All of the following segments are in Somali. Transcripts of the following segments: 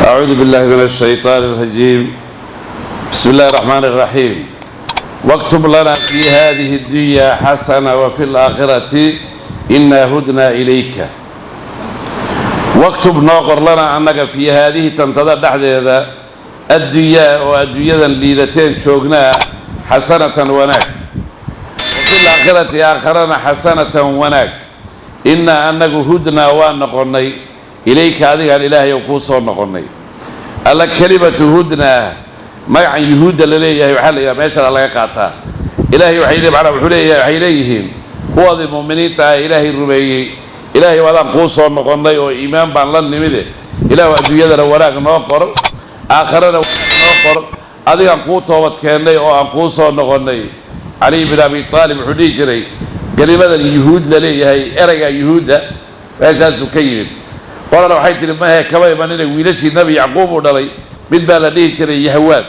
أعوذ بالله من الشيطان الرجيم. بسم الله الرحمن الرحيم. واكتب لنا في هذه الدنيا حسنة وفي الآخرة إنا هدنا إليك. واكتب نوقر لنا أنك في هذه تنتظر dhexdeeda الدنيا oo adduunyadan liidateen joognaa حسنة wanaag, وفي الآخرة aakharana حسنة wanaag. إنا anagu هدنا waa noqonnay, إليك adigaan Ilaahay kuu soo noqonnay. Alla كلمة هدنا magacan Yuhuudda la leeyahay waxaa la yidhaha meeshaa laga qaataa. Ilaahay waxay macnaa wuxuu leeyahay, waxay leeyihiin kuwoodii mu'miniinta ah Ilaahay rumeeyey: Ilaahay waadaan kuu soo noqonnay oo iimaan baan la nimide. Ilaahu adduunyadana wanaag noo qor, aakharana wanaag noo qor, adigaan kuu toobad keennay oo aan kuu soo noqonnay. Cali bin Abi Aalib wuxuu dhihi jiray kelimadan Yuhuud la leeyahay, ereyga Yuhuudda meeshaasuu ka yimid. Qolana waxay tihi mahe, kama imanina, wiilashii Nabi Yacquub uu dhalay mid baa la dhihi jiray Yahwaad,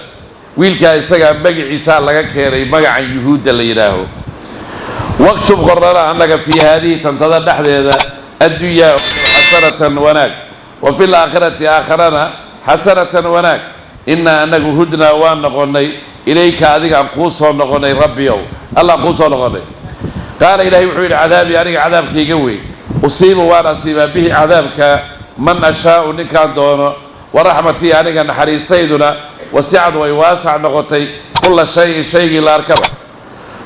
wiilkaa isagaa magaciisaa laga keenay magacan Yuhuudda la yidhaaho. واكتب qor لنا annaga في هذه tantada dhexdeeda الدنيا حسنة wanaag, وفي الآخرة aakharana حسنة wanaag. إنا anagu هدنا waan noqonnay, إليك adigaan kuu soo noqonnay, Rabbiyow, Allaan kuu soo noqonnay. قال Ilaahay wuxuu yidhi: عذابي aniga cadaabkayga wey, أصيب waan asiibaa, به cadaabka, من أشاء ninkaan doono, ورحمتي aniga naxariistayduna, وسعت way waasac noqotay, كل شيء shaygii la arkaba.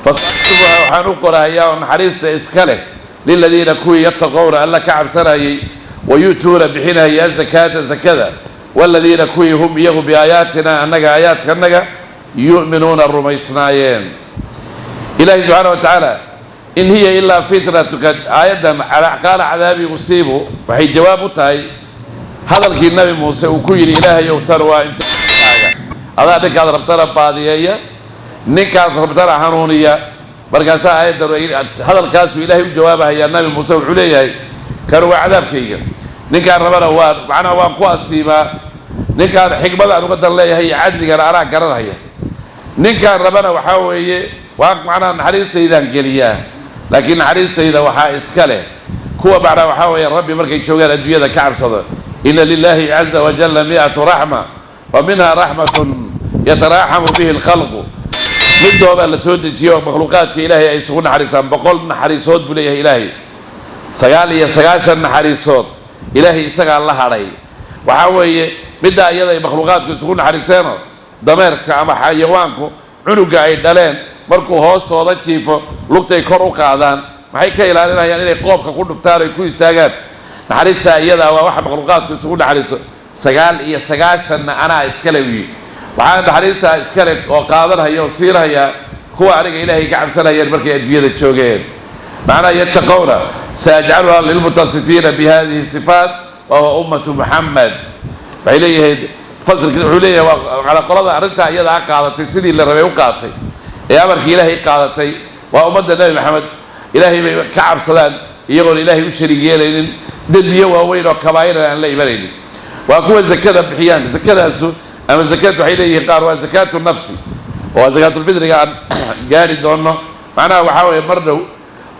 فسأكتبها waxaan u qorahayaa oo naxariista iska leh للذين kuwii يتقون Alla ka cabsanayay, ويؤتون bixinaya الزكاة zakada, والذين kuwii هم iyagu بآياتنا annaga aayaadkanaga يؤمنون rumaysnaayeen. Ilaahi subxaana wa tacaala إن هي إلا فتنتك aayaddan قال عذابي أصيب waxay jawaab u tahay hadalkii Nabi Muuse uu ku yidhi: Ilaahay ow, tan waa imtixaankaaga, adaa ninkaad rabtana baadiyeeya, ninkaad rabtana hanuuniya. Markaasaa aayaddan hadalkaasuu Ilaahay u jawaabahayaa Nabi Muuse. Wuxuu leeyahay: kan waa cadaabkayga, ninkaan rabana waa macnaha waan ku asiibaa, ninkaan xikmada aan uga dan leeyahay iyo cadligana anaa garanaya, ninkaan rabana waxaa weeye waan macnaha naxariistaydaan geliyaa. Laakiin naxariistayda waxaa iska leh kuwa macnaa waxaa weeye Rabbi markay joogaan adduunyada ka cabsado. إن لله عز وجل 100 رحمة ومنها رحمة يتراحم به الخلق. Midoobaa la soo dejiyo oo makhluuqaadka Ilaahay ay isugu naxariisaan. 100 naxariisood buu leeyahay Ilaahay, 99 naxariisood Ilaahay isagaa la hadhay. Waxaa weeye middaa iyada ay makhluuqaadku isugu naxariisteenoo dameerka ama xayawaanku cunuga ay dhaleen markuu hoostooda jiifo lugtay kor u qaadaan. Maxay ka ilaalinayaan? Inay qoobka ku dhuftaan ay ku istaagaan. Naxariistaa iyadaa waa waxa makhluuqaadku isugu naxariisto. 99-na anaa iskale wiyi. Waxaa naxariistaa iskale oo qaadanhaya oo siinhaya kuwa aniga Ilaahay ka cabsanayeen markay adduunyada joogeen, macnaha يتقون. سأجعلها للمتصفين بهذه الصفات وهو أمة محمد. Waxay leeyihiin fasalki wuxuu leeyahay waa calaa qolada arrintaa iyada a qaadatay, sidii la rabay u qaadatay ee amarkii Ilaahay qaadatay, waa ummadda Nebi Maxamed. Ilaahay bay ka cabsadaan iyagoon Ilaahay u shariig yeelaynin, dembiyo waaweyn oo kabaa'irana aan la imanaynin. Waa kuwa zakada bixiyaan. Zakadaasu ama zakaad waxay leeyihiin qaar waa زكاة النفس oo waa zakaatulfidriga aan gaari doono, macnaha waxaa weeye mar dhow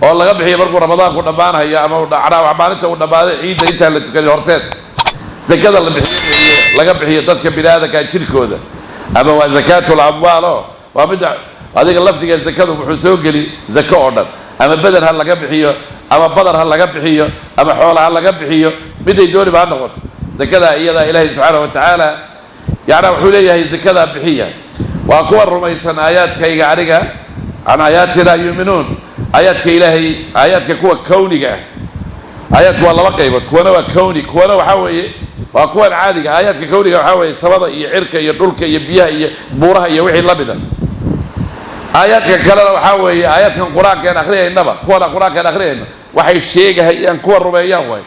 oo laga bixiyo markuu Ramadaanku dhammaanayo ama macnaha maalinta uu dhammaaday ciidda intaan la tukanin horteed zakada la bixiyo, laga bixiyo dadka bini aadanka jirkooda, ama waa زكاة الأموال oo waa midda adiga lafdiga zakadu wuxuu soo geli zako oo dhan, ama beden ha laga bixiyo, ama badar ha laga bixiyo, ama xoola ha laga bixiyo, miday dooniba ha noqoto. Zakadaa iyadaa Ilaahay subxaana wa tacaala yacnaa wuxuu leeyahay zakadaa bixiya. Waa kuwa rumaysan aayaadkayga aniga, عن آياتنا يؤمنون, aayaadka Ilaahay, aayaadka kuwa kowniga ah. Aayaadku waa laba qaybood: kuwana waa kowni, kuwana waxaa weeye waa kuwan caadiga. Aayaadka kowniga waxaa weeye samada iyo cirka iyo dhulka iyo biyaha iyo buuraha iyo wixii la mida. Aayaadka kalena waxaa weeye aayaadkan Qur-aankaan akhriyaynaba, kuwana Qur-aankaan akhriyayna waxay sheegahayaan kuwa rumeeyaan waay.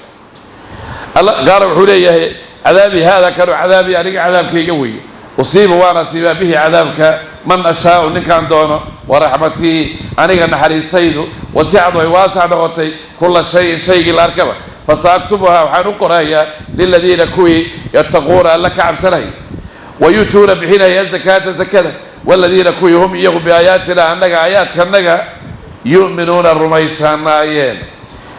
Alla qaala wuxuu leeyahay: عذابي هذا kanu عذابي aniga cadaabkayga weeye, أصيب waan asiibaa, به cadaabka, من أشاء ninkaan doono, ورحمتي aniga naxariistaydu, وسعت way waasac noqotay, كل شيء shaygii la arkaba. فسأكتبها waxaan u qorayaa للذين kuwii يتقون Alla ka cabsanaya, ويؤتون bixinaya, الزكاة zakada, والذين kuwii هم iyagu بآياتنا annaga aayaadkanaga يؤمنون rumaysanaayeen.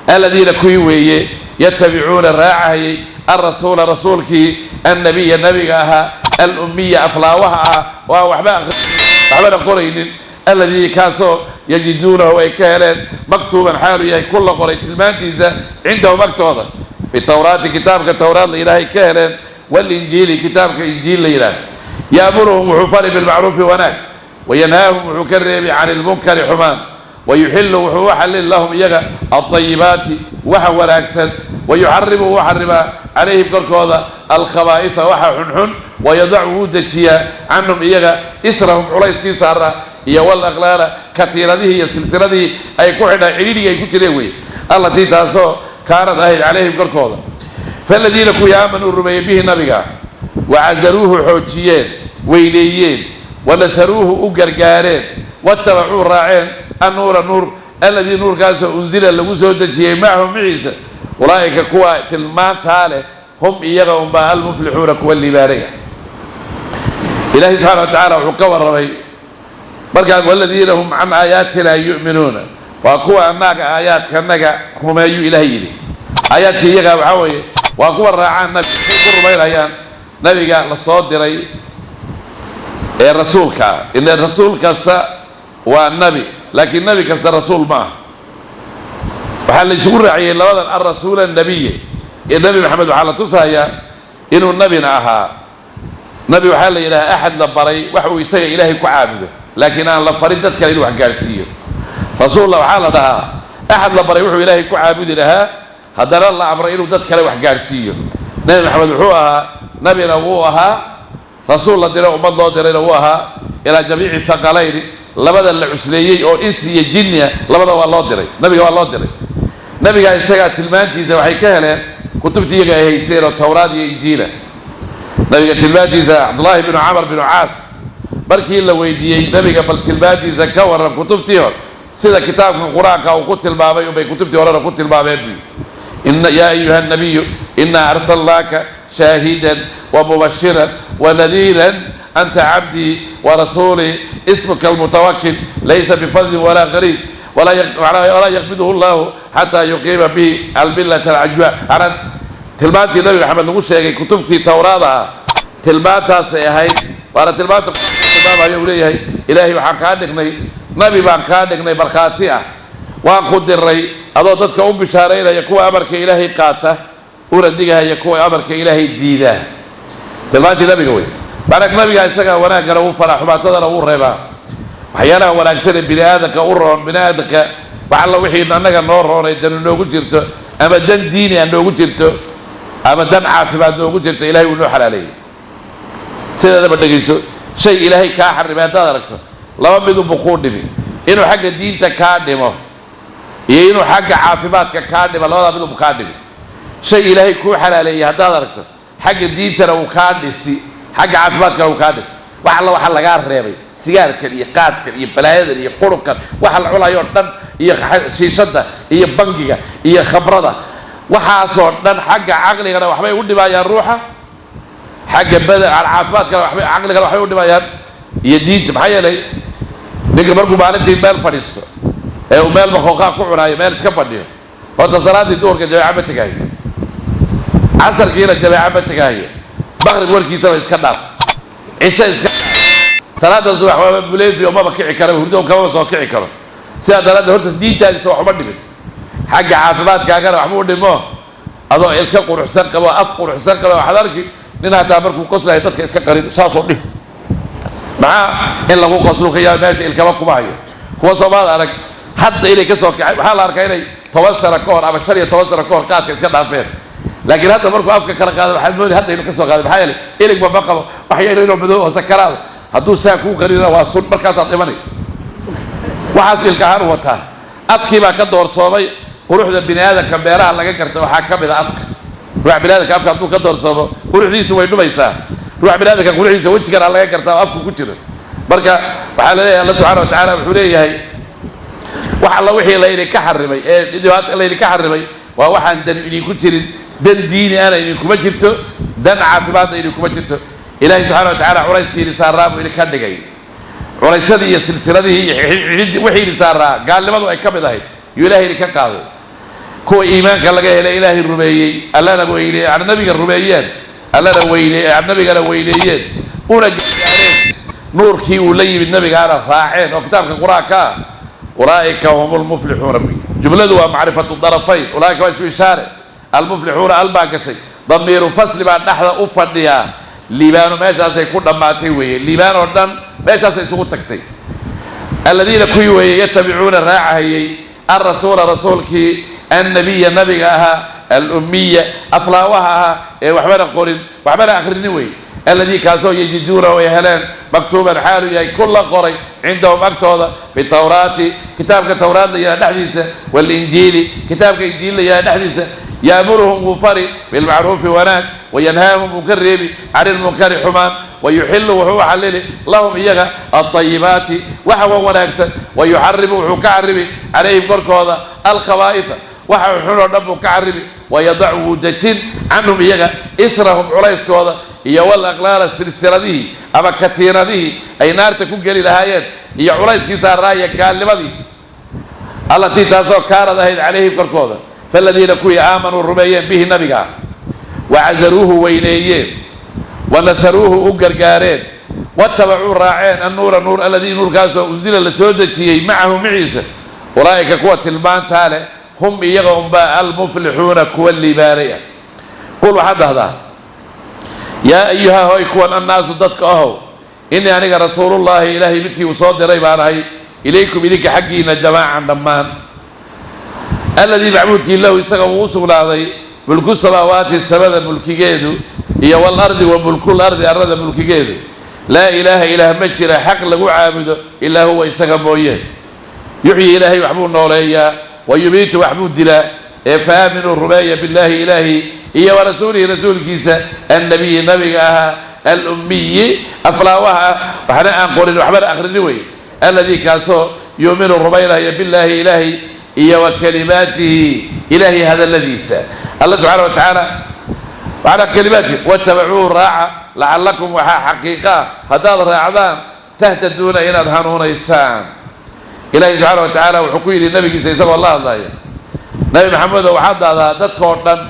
الذين kuwii weeye يتبعون raacahayay. Alrasuula, rasuulkii, annabiya, nabiga ahaa, alummiya, aflaawaha ah oo aan waxba aqrin waxbana qoraynin, alladii, kaasoo, yajiduunahu, ay ka heleen, maktuuban, xaalu yahay ku la qoray tilmaantiisa, cindahum, agtooda, fi tawraati, kitaabka towraad la yidhahay ka heleen, walinjiili, kitaabka injiil la yidhaah. Yaamuruhum, wuxuu fari, bilmacruufi, wanaag, wayanhaahum, wuxuu ka reebi, can ilmunkari, xumaan, wayuxilu, wuxuu u xallil, lahum, iyaga, alطayibaati, waxa wanaagsan, wayuxarimu, wuu xarimaa, calayhim, korkooda, alkhabaa'isa, waxa xunxun, wayadacu, wuu dejiyaa, canhum, iyaga, israhum, culayskii saaraa, iyo walaqlaala, katiiradihii iyo silsiladihii ay ku xidhaan, cidhiidhigii ay ku jireen weye, allatii, taasoo, kaanad, ahayd, calayhim, korkooda. Faladiina, kuwii, aamanuu, rumeeyey, bihi, nabiga, wacazaruuhu, xoojiyeen, weyneeyeen, wanasaruuhu, u gargaareen, watabacuu, raaceen, annuura, nuur, alladii, nuurkaasoo, unzila, lagu soo dejiyey, macahu, maciisa, ulaa'ika, kuwa tilmaantaa leh, hum, iyaga unbaa, almuflixuuna, kuwa liibaanaya. Ilaahay subxaana wa tacaala wuxuu ka warramay markaa waladiina hum can aayaatina yu'minuuna, waa kuwa annaga aayaadkanaga rumeeyuu Ilaahay yidhi. Aayaadka iyagaa waxaa weeye waa kuwa raacaan nabiga, ku rumaynayaan nabiga la soo diray ee rasuulka ah. Ila rasuul kasta waa nabi, laakiin nabi kasta rasuul ma aha. Waxaa la isugu raaciyey labadan, alrasuul annabiye ee Nebi Maxamed, waxaa la tusayaa inuu nabina ahaa. Nabi waxaa la yidhaha axad la baray wax uu isaga Ilaahay ku caabudo, laakiin aan la farin dad kale inuu wax gaadhsiiyo. Rasuulla waxaa la dhahaa axad la baray wuxuu Ilaahay ku caabudi lahaa, haddana la amray inuu dad kale wax gaadhsiiyo. Nebi Maxamed wuxuu ahaa nabina wuu ahaa, rasuul la diray, ummad loo dirayna wuu ahaa, ilaa jamiici thaqalayni, labada la cusleeyey oo insi iyo jinnia, labada waa loo diray. Nabiga waa loo diray. Nabigaa isagaa tilmaantiisa waxay ka heleen kutubtii iyaga ay haysteen oo Towraad iyo Injiila. Nabiga tilmaantiisa, Cabdullaahi binu Camar binu Caas markii la weydiiyey nabiga, bal tilmaantiisa ka warran, kutubtii hore sida kitaabka Qur-aanka uu ku tilmaamay unbay kutubtii horena ku tilmaameen buyi. Ina yaa ayuha nabiyu inaa arsalnaaka shaahidan wa mubashiran wa nadiiran, anta cabdii wa rasuulii, ismuka almutawakil, laysa bifadlin walaa qariid, walaa yaqbiduhu llahu xataa yuqiima bihi almillata alcajwa. Macnaa tilmaantii Nabi Maxamed lagu sheegay kutubtii Towraadaha tilmaantaasay ahayd, waana tilmaanta tilmaamayo uu leeyahay Ilaahay: waxaan kaa dhignay nabi baan kaa dhignay markhaati ah, waan ku diray adoo dadka u bishaaraynaya kuwa amarka Ilaahay qaata, una digahaya kuwa amarka Ilaahay diidaa. Tilmaantii nabiga wey. Macnaa nabiga isaga wanaaggana wuu faraa, xumaatadana wuu reebaa. Waxyaalaha wanaagsan ee bini aadamka u roon, bini aadamka wax alla wixii annaga noo roonay, danu noogu jirto, ama dan diini a noogu jirto ama dan caafimaad noogu jirto, Ilahay wuu noo xalaaleeyey. Sideedaba dhegayso, shay Ilaahay kaa xarimay haddaad aragto, laba midunbu kuu dhimi: inuu xagga diinta kaa dhimo iyo inuu xagga caafimaadka kaa dhimo. Labadaa midunbu kaa dhimi. Shay Ilaahay kuu xalaaleeyey haddaad aragto, xagga diintana uu kaa dhisi, xagga caafimaadkana uu kaa dhisi. Wax alla waxa lagaa reebay, sigaarkan iyo qaadkan iyo balaayadan iyo qurunkan, waxa la cunayo o dhan, iyo shiishadda iyo bangiga iyo khamrada, waxaasoo dhan xagga caqligana waxbay u dhimayaan ruuxa, xagga bada caafimaadkana waxbay, caqligana waxbay u dhimayaan iyo diinta. Maxaa yeelay, ninka markuu maalintii meel fadhiisto ee uu meel makooqaa ku cunaayo, meel iska fadhiyo, horta salaaddii duhurka jameeca ma tegaayo, casarkiina jameeca ma tegaayo, maqrib warkiisaba iska dhaaf, cisho iska, salaada subax waaba buleefi oo maba kici karo, hurdo kamaba soo kici karo. Sidaa daraaddeed horta diintaadisa wax uma dhimin, xagga caafimaadkaagana waxba u dhimo. Adoo ilka quruxsan qabo, af quruxsan qabo, waxaad arki nin hataa markuu qoslahay dadka iska qarin, saasoo dhih, maxaa in lagu qoslu ka yaaba, meesha ilkaba kuma hayo. Kuwa soomaad arag hadda inay ka soo kacay, waxaa la arkaa inay 10 sano ka hor ama 15 sano ka hor qaadka iska dhaafeen, laakiin hadda markuu afka kala qaado waxaad moodi hadda inuu ka soo qaaday. Maxaa yeelay, iligba ma qabo, wax yar inuu madow oo sakaraada, hadduu saa kuu qarinana waa sun, markaasaad dhimanay. Waxaas ilka ahaan u wataa, afkii baa ka doorsoomay. Quruxda bini aadamka meelaha laga garta waxaa ka mid a afka. Ruuxa bini aadamka afka hadduu ka doorsoomo, quruxdiisu way dhumaysaa. Ruuxa bini aadamka quruxdiisa wejigana laga gartaa oo afku ku jiro. Marka waxaa la leeyahay, Alla subxaana wa tacaala wuxuu leeyahay: wax alla wixii laydinka xarimay ee dhibaata laydinka xarimay waa waxaan dan idinku jirin, dan diini ana idinkuma jirto, dan caafimaadna idinkuma jirto. Ilaahay subxaana wa tacaala culayskii idin saaraa buu idinka dhigay, culaysadii iyo silsiladihii iyo wixii idin saaraa, gaalnimadu ay ka mid ahayd, yuu Ilahay idinka qaaday. Kuwa iimaanka laga helay, Ilaahay rumeeyey, Allana weyne, yani nabiga rumeeyeen, Allana weyne, nabigana weyneeyeen, una gargaareen, nuurkii uu la yimid nabigaana raaceen oo kitaabka Qur-aanka ah, ulaa'ika hum lmuflixuuna. Buy jumladu waa macrifatu darafayn. Ulaaika waa isku ishaare. Almuflixuuna al baa gashay, damiiru fasli baa dhexda u fadhiyaa. Liibaano meeshaasay ku dhammaatay weeye, liibaan oo dhan meeshaasay isugu tagtay. Aladiina kuwii weeye yatabicuuna raacahayey alrasuula rasuulkii, annabiya nabiga ahaa, alummiya aflaawaha ahaa ee waxbana qorin waxbana akhrinin wey, alladii kaasoo yajiduuna ay heleen maktuuban xaalu yahay ku la qoray cindahum agtooda fi tawraati, kitaabka tawraat la yidhaha dhexdiisa, walinjiili, kitaabka injiil la yidhaha dhexdiisa. Yaamuruhum wuu fari bilmacruufi wanaag, wayanhaahum wuu ka reebi cani lmunkari xumaan, wayuxilu wuxuu u xalili lahum iyaga alطayibaati waxa wan wanaagsan, wayuxarimu wuxuu ka xaribi calayhim korkooda alkhabaa'ifa waxa xun oo dhan buu ka xaribi, wayadacu wuu dejin canhum iyaga israhum culayskooda iyo walaqlaala silsiladihii ama katiinadihii ay naarta ku geli lahaayeen iyo culayskii saaraaya gaalnimadii, allatii taasoo kaanad ahayd calayhim korkooda. Faaladiina kuwii aamanuu rumeeyeen bihi nabiga, wacasaruuhu weyneeyeen, wanasaruuhu u gargaareen, watabacuu raaceen annuura nuur alladii nuurkaasoo unsila la soo dejiyey macahu maciisa, ulaa'ika kuwa tilmaantaa leh hum iyaga unbaa almuflixuuna kuwa liibaanay ah. Qul waxaad dhahdaa: yaa ayuha hoy kuwan annaasu dadka ahow, innii aniga rasuulullaahi Ilaahay midkii uu soo diray baan ahay, ilaykum idinka xaggiina jamaacan dhammaan. Alladii macbuudkii lahu isaga uu u sugnaaday mulku samaawaati samada mulkigeedu iyo walardi wa mulkul ardi arlada mulkigeedu. Laa ilaaha ilaah ma jira xaq lagu caabudo ilaa huwa isaga mooye. Yuxyi Ilaahay waxbuu nooleeyaa, wa yumiitu waxbuu dilaa. Ee fa aaminuu rumeeya billaahi Ilaahi iyo wa rasuulihi rasuulkiisa, annabiyi nabiga ahaa, alummiyi aflaawaha ah, waxna aan qorin waxbana akhrinin wey, alladii kaasoo yuuminu rumaynaya billaahi Ilaahi iyo wa kalimaatihi Ilaahay hadalladiisa, Alla subxaana wa tacaala macnaa kalimaatki. Watabacuu raaca, lacalakum waxaa xaqiiqa ah haddaad raacdaan tahtaduuna inaad hanuunaysaan. Ilaahay subxaana wa tacaala wuxuu ku yidhi nabigiisa isagoo la hadlaya: Nabi Maxamedo, waxaad dahdaa dadkoo dhan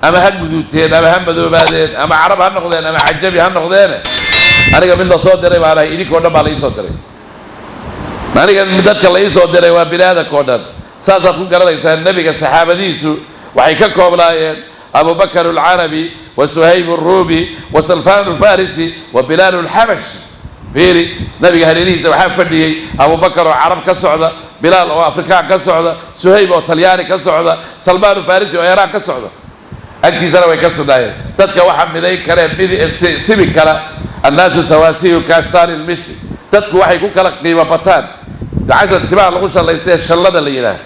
ama ha guduuteen ama ha madoobaadeen ama carab ha noqdeen ama cajabi ha noqdeene, aniga mid la soo diray baan ahay, idinkoo dhan baa la iisoo diray. Aniga dadka la iisoo diray waa bini aadamka o dhan. Saasaad ku garanaysaa nebiga saxaabadiisu waxay ka koobnaayeen Abubakar alcarabi wa Suhayb alruumi wa Salfaan alfarisi wa Bilaal alxabashi. Fiiri, nabiga hareerihiisa waxaa fadhiyey Abubakar oo carab ka socda, Bilaal oo Afrikaan ka socda, Suhayb oo Talyaani ka socda, Salmaan alfarisi oo Eeraan ka socda. Agtiisana way ka sugnaayeen. Dadka waxaa midayn karee mid sibi kara, annaasu sawaasiyu kaashtaani lmishti. Dadku waxay ku kala qiimo bataan gacasha timaha lagu shallaystee shallada la yidhaah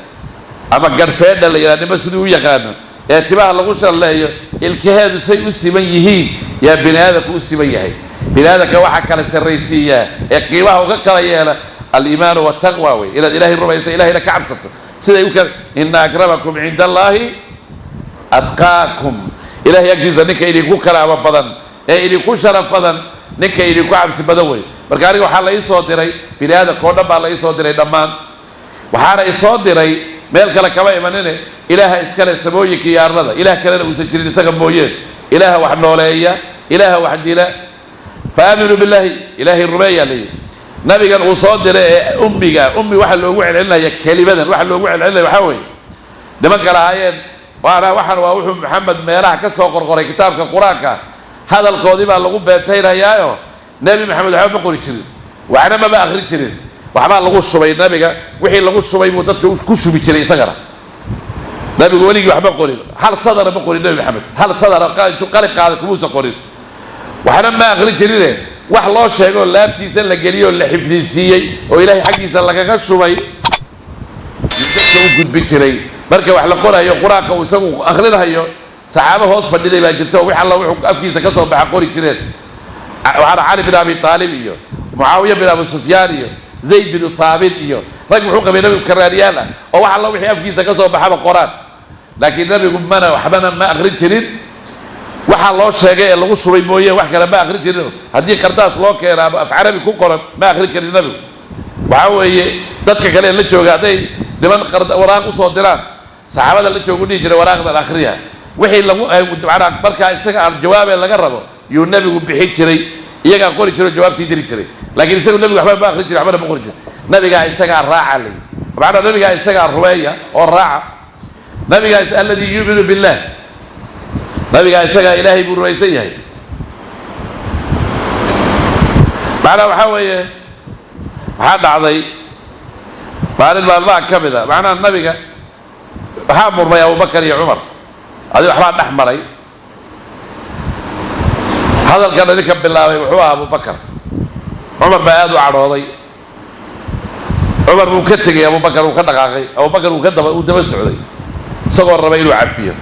ama garhfeedha la yidhaha, nima siduu u yaqaano ee timaha lagu shalleeyo, ilkaheedu say u siman yihiin yaa bini aadamku u siman yahay. Bini aadamka waxaa kala sarraysiiyaa ee qiimaha uga kala yeela aliimaanu waltaqwa wey, inaad Ilaahay rumayso, Ilahayna ka cabsato. Siday u kala ina akramakum cinda Allaahi atqaakum. Ilahay agtiisa ninka idinku karaamo badan ee idinku sharaf badan ninka idinku cabsi badan wey. Marka aniga waxaa la iisoo diray bini aadamka oo dhan baa la iisoo diray dhammaan, waxaana isoo diray meel kale kama imanine Ilaaha iskale samooyinka iyo arlada, Ilaah kalena uusan jirin isaga mooyeen, Ilaaha wax nooleeya, Ilaaha wax dila. Fa aaminuu billaahi, Ilaahay rumeeyaa layidhi, nabigan uu soo diray ee ummiga. Ummi waxaa loogu celcelinaya, kelimadan waxaa loogu celcelinaya waxaa weeye nimanka lahaayeen waana waxaan waa wuxuu Maxamed meelaha ka soo qorqoray kitaabka Qur-aanka. Hadalkoodii baa lagu beentaynayaayo. Nebi Maxamed waxba ma qori jirin, waxna maba akrin jirin, waxbaa lagu shubay nabiga, wixii lagu shubay buu dadka ku shubi jiray isagana. Nabigu weligii waxba qorin, hal sadara ma qorin. Nebi Maxamed hal sadara intuu qalin qaaday kumuusa qorin, waxna ma akrin jirine, wax loo sheegoo laabtiisa la geliyey oo la xifdinsiiyey oo Ilaahay xaggiisa lagaga shubay dadka u gudbin jiray. Marka wax la qorayo Qur-aanka uu isagu akhrinahayo, saxaabo hoos fadhiday baa jirta oo wix alla wuxuu afkiisa ka soo baxa qori jireen. Waxaana Cali bin Abi Aalib iyo Mucaawiya bin Abu Sufyaan iyo Zayd bin Thaabit iyo rag muxuu qabay nabigu karaaniyaal ah oo wax alla wixii afkiisa ka soo baxaba qoraan. Laakiin nabigu mana waxbana ma akrin jirin, waxaa loo sheegay ee lagu shubay mooye wax kale ma akrin jirin. Haddii qardaas loo keena ama af carabi ku qoran ma akrin karin nabigu. Waxaa weeye dadka kale ee la jooga hadday niman waraaq usoo diraan Saxaabada la joogu dhihi jiray waraaqdan akhriya, wixii lagu macnaa markaa isaga aan jawaabee laga rabo yuu nabigu bixin jiray, iyagaa qori jiray oo jawaabtii diri jiray. Laakiin isagu nabigu waxba ma akhrin jiray, waxbana ma qori jiray. Nabigaa isagaa raaca lay, macnaa nabigaa isagaa rumeeya oo raaca. Nabigaas alladii yuuminu billah, nabigaa isagaa Ilaahay buu rumaysan yahay. Macnaa waxaa weeye, waxaa dhacday maalin maalmaha ka mid a, macnaha nabiga waxaa murmay Abubakar iyo Cumar, adi waxbaa dhex maray. Hadalkana ninka bilaabay wuxuu ahaa Abubakar. Cumar baa aada u cadhooday. Cumar buu ka tegey, Abubakar uu ka dhaqaaqay, Abubakar uu ka daba uu daba socday isagoo raba inuu cafiyo.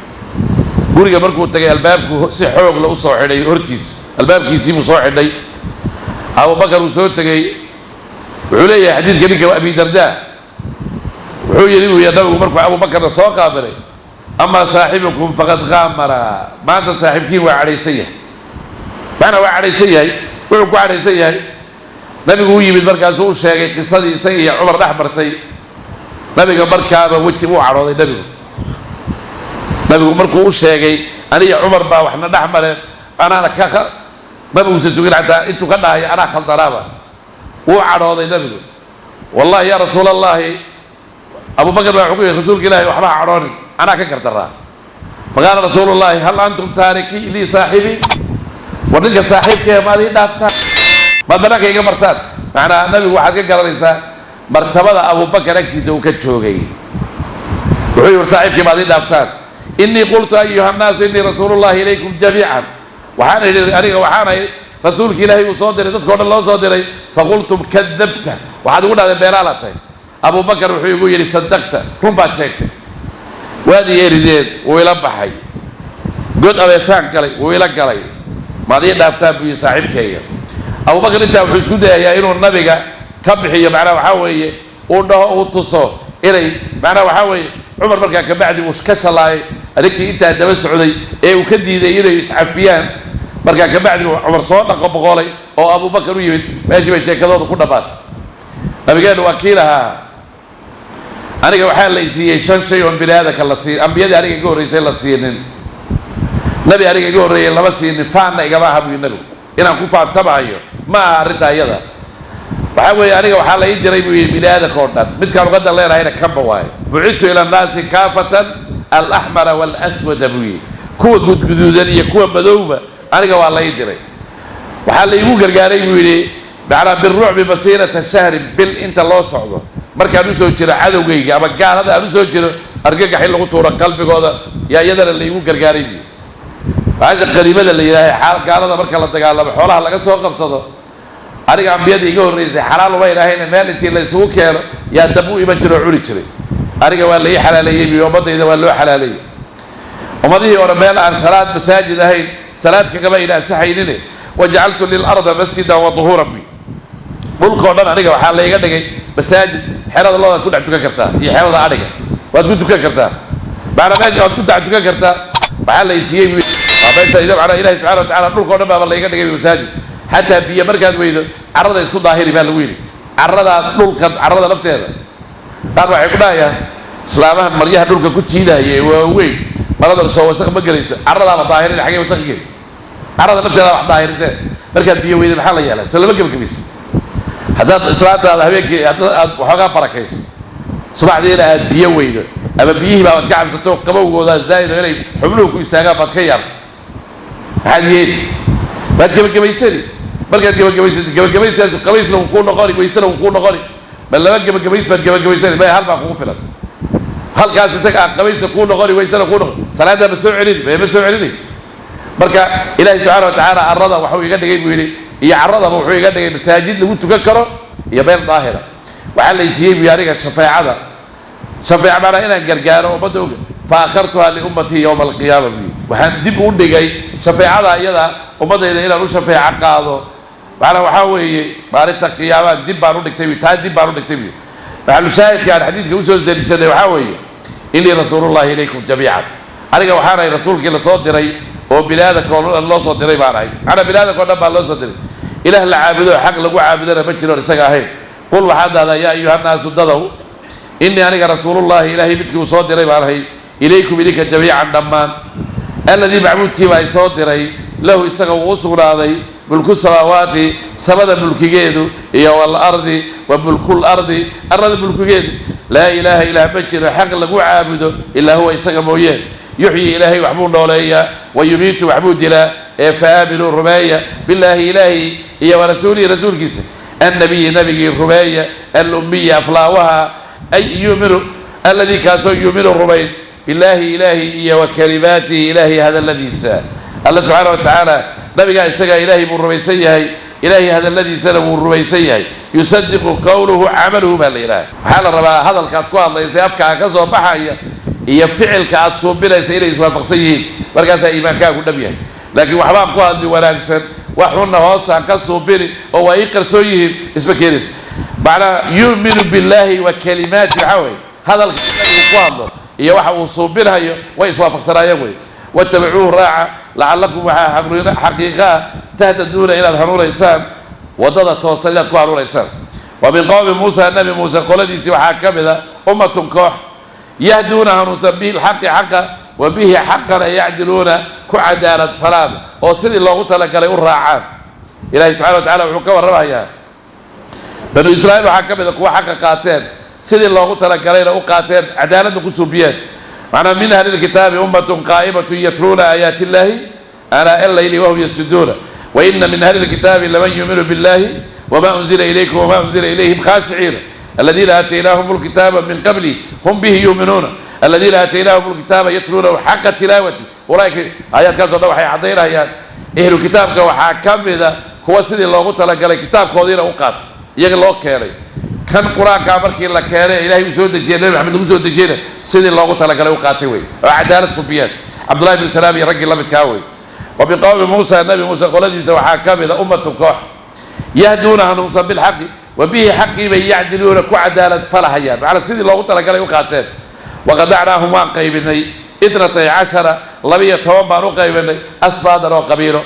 Guriga markuu tegay, albaabku si xoogla u soo xidhay hortiisa, albaabkiisii buu soo xidhay. Abubakar uu soo tegey, wuxuu leeyahay xadiidka ninka Abi Dardaa, wuxuu yidhi buu nabigu markuu Abubakarna soo qaabilay: "Amaa saaxibukum faqad qaamara." Maanta saaxiibkiin waa cadhaysan yahay, macnaa waa cadhaysan yahay. Wuxuu ku cadhaysan yahay, nabigu u yimid, markaasuu u sheegay qisadii isaga iyo Cumar dhex martay. Nabiga markaaba weji uu cadhooday nabigu. Nabigu markuu u sheegay, "Aniya Cumar baa waxna dhex mareen, anaana ka," maba uusan sugin xataa intuu ka dhahayo "anaa khaldanaaba." Wuu cadhooday nabigu. "Wallahi yaa Rasuul Allahi," Abubakar baa wuxuu ku yihi, "Rasuulka Ilahi, waxba ha cadhoonin, anaa ka gardaraa." Faqaala Rasuulu Llahi: "Hal antum taarikii lii saaxibii?" War ninka saaxiibkee maad ii dhaaftaan, maad banaanka iga martaan? Macnaa nabigu waxaad ka garanaysaa martabada Abubakar agtiisa uu ka joogay. Wuxuu yihi: "War saaxiibkii maad ii dhaaftaan? Innii qultu ayuha nnaasu innii rasuulullahi ilaykum jamiican." Waxaan idhi aniga waxaanahay rasuulki Ilaahay uu soo diray, dadka o dhan loo soo diray. "Faqultum kadabta." Waxaad igu dhahdeen beenaala tahay. Abubakar wuxuu igu yidhi: "Sadaqta," run baad sheegtay. Waad yeerideen, wuu ila baxay, god abeesaan galay, wuu ila galay. "Maad ii dhaaftaan?" buu yihi saaxiibkayga. Abubakar intaa wuxuu isku dayayaa inuu nabiga ka bixiyo, macnaha waxaa weeye uu dhaho, uu tuso inay macnaha waxaa weeye Cumar markaa kabacdi uu ka shalaayay arrinkii intaa daba socday ee uu ka diiday inay iscafiyaan. Markaa kabacdi uu Cumar soo dhaqo boqolay oo Abubakar u yimid, meeshii bay sheekadooda ku dhammaatay. Nabigeennu waa kii lahaa: "Aniga waxaa la isiiyey shan shay oon bini aadamka la siin, ambiyadii aniga iga horreysay la siinin, nabi aniga iga horreeyey lama siinin. Faanna igama aha," buu nabigu, "inaan ku faantamahayo ma aha arrintaa iyada. Waxaa weeye aniga waxaa la ii diray," buu yidhi, "bini aadamka oo dhan. Midkaan uga dan leenahayna kanba waayo: bucidtu ila annaasi kaafatan, alaxmara waalaswada," buu yidhi, "kuwa gudguduudan iyo kuwa madowba aniga waa la ii diray. Waxaa la iigu gargaaray," buu yidhi, "macnaa birucbi masiirata shahrin, bil inta loo socdo markaan usoo jiro cadowgayga ama gaalada aan usoo jiro, argagax in lagu tuuro qalbigooda yaa iyadana la iigu gargaaray," buu yidhi. Baasha qaniimada la yidhaahay, xaal gaalada marka la dagaalamo xoolaha laga soo qabsado, aniga ambiyada iga horreysay xalaal uma idhaahayna, meel intii la isugu keeno yaa dab u iman jiro oo cuni jiray. Aniga waa la ii xalaaleeyey buy, ummaddayda waa loo xalaaleeyey. Ummadihii hore meel aan salaad masaajid ahayn salaad kagama ayna ansaxaynine, wajacaltu lilarda masjidan wa duhuuran buy. Dhulkao dhan aniga waxaa layga dhigay masaajid. Xerada loodaad ku dhex tukan kartaa iyo xerada adhiga waad ku tukan kartaa, macnaa meesha waad ku dhex tukan kartaa. Waxaa la isiiyey buy meesha macnaa Ilahi subxana wa tacala dhulkao dhan baaba layga dhigay masaajid. Xataa biyo markaad weydo, carrada isku daahiri baa lagu yidhi, carradaa dhulka, carrada lafteeda. Qaar waxay ku dhahayaan islaamahan maryaha dhulka ku jiidahaya ee waaweyn, maradan soo wasaq ma gelayso? Carradaaba daahirin, xagee wasaq geli? Carrada lafteeda wax daahirintee. Markaad biyo weydo maxaa la yeelaa? Soo lama gebagabayso? Haddaad islaantaada habeenkii aad waxoogaa barakayso, subaxdiina aad biyo weydo ama biyihii baa ad ka cabsato, qabowgoodaa zaa'id oo inay xubnuhu ku istaagaan baad ka yaabto, maxaad yeeli? Waad gebagabaysani. Markaad gebagabaysatid, gebagabayskaasu qabaysna wuu kuu noqoni, waysena wuu kuu noqoni. Ma laba gebagabays baad gebagabaysani? Maya, hal baa kugu filan. Halkaas isaga aan qabaysna kuu noqoni, waysena kuu noqoni. Salaaddaa ma soo celini? Ma soo celinaysa. Marka Ilaahi subxaana wa tacaala arrada waxuu iga dhigay, buu yidhi, iyo carradaba wuxuu iga dhigay masaajid lagu tukan karo iyo meel daahira. Waxaa la isiiyey, buu aniga shafeecada, shafeeca maanaa inaan gargaaro ummadda oga. Fa akhartuhaa liummatii yowma alqiyaama, buu yidhi. Waxaan dib u dhigay shafeecada iyada ummaddayda inaan u shafeeco qaado, macnaa waxaa weeye maalinta qiyaamaha dib baan u dhigtay bu, taa dib baan u dhigtay, buu. Maxalushaahidka aan xadiidka usoo daliishanay waxaa weeye: "Innii rasuulullahi ilaykum jamiican." Aniga waxaan ahay rasuulkii lasoo diray oo bini aadamka oo dhan loo soo diray baan ahay. Macnaa bini aadamka o dhan baa loo soo diray. Ilaah la caabudo, xaq lagu caabudana ma jiroon isaga ahayn. Qul, waxaad dhahdaa, yaa ayuhannaasu, dadow, innii aniga rasuulullahi, Ilaahay midkii uu soo diray baan ahay. Ilaykum, idinka, jamiican, dhammaan. Alladii, macbuudkiiba ay soo diray, lahu, isaga uu u sugnaaday, mulku samaawaati, samada mulkigeedu, iyo walardi, wa mulkul ardi, arlada mulkigeedu. Laa ilaaha, ilaah ma jiro xaq lagu caabudo, ilaa huwa, isaga mooyeen. Yuxyi, Ilaahay waxbuu nooleeyaa, wa yumiitu, waxbuu dilaa. Ee fa aaminuu, rumeeya, billaahi, Ilaahi, iyo wa rasuulihi, rasuulkiisa, annabiyi, nabigii rumeeya, alummiyi, aflaawaha, ay yuuminu, alladii, kaasoo, yuuminu, rumayn, billaahi, Ilaahi, iyo wa kalimaatihi, Ilaahay hadalladiisa. Alla subxaana wa tacaala nabigaa isagaa Ilaahay buu rumaysan yahay, Ilaahay hadalladiisana wuu rumaysan yahay. Yusadiqu qowluhu camaluhu baa la yidhaha. Waxaa la rabaa hadalkaad ku hadlaysa, afkaa ka soo baxaya, iyo ficilka aad suubinaysa inay iswaafaqsan yihiin. Markaasaa iimaankaagu dhab yahay. Laakiin waxbaan ku hadli wanaagsan, wax xunna hoostaan ka suubini oo waa ii qarsoon yihiin, isma keenaysa. Macnaa yu'minu billaahi wa kalimaati waxaa weye hadalka uu ku hadlo iyo waxa uu suubinhayo way iswaafaqsanaayeen wey. Watabacuuhu, raaca, lacalakum, waxaa xaqiiqa ah, tahtaduuna, inaad hanuunaysaan, waddada toosan inaad ku hanuunaysaan. Wa min qowmi Muusa, Nabi Muuse qoladiisii, waxaa ka mid a ummatun, koox, yahduuna, hanuunsan, bihi lxaqi, xaqa, wa bihi, xaqana, yacdiluuna, ku cadaalad falaan oo sidii loogu talagalay u raacaan. Ilahay subxana wa tacala wuxuu ka warramayaa Banu Israa'iil waxaa ka mid a kuwa xaqa qaateen, sidii loogu talagalayna u qaateen, cadaaladna ku suubiyeen. Macnaa min ahli lkitaabi ummatun qaa'imatun yatluuna aayaati illahi aanaa allayli wahum yasjuduuna. Waina min ahli lkitaabi laman yuuminu billahi wma unzila ilaykum wma unzila ilayhim khaashiciina aladiina aataynaahum lkitaaba min qabli hum bihi yuuminuuna aladiina aataynaahum lkitaaba yatluunahu xaqa tilaawati ulaaika. Aayaadkaas o dhan waxay caddaynayaan ehlu kitaabka waxaa ka mida kuwa sidii loogu talagalay kitaabkoodiina u qaatay, iyaga loo keenay. Kan Qur-aankaa markii la keenay, Ilahay uu soo dejiyey, Nabi Maxamed lagu soo dejiyeyna, sidii loogu talagalay u qaatay wey oo cadaalad subiyeen, Cabdullahi bnu Salaam iyo raggii la midkaa wey. Wa min qowmi Muusa, Nabi Muuse qoladiisa, waxaa ka mida ummatu, koox, yahduuna, hanuunsan, bilxaqi, wa bihi, xaqii bay, yacdiluuna, ku cadaalad falahayaan. Macnaa sidii loogu talagalay u qaateen. Waqadacnaahum, waan qaybinay, 12, 12 baan u qaybinay, asbaadan, oo qabiilo,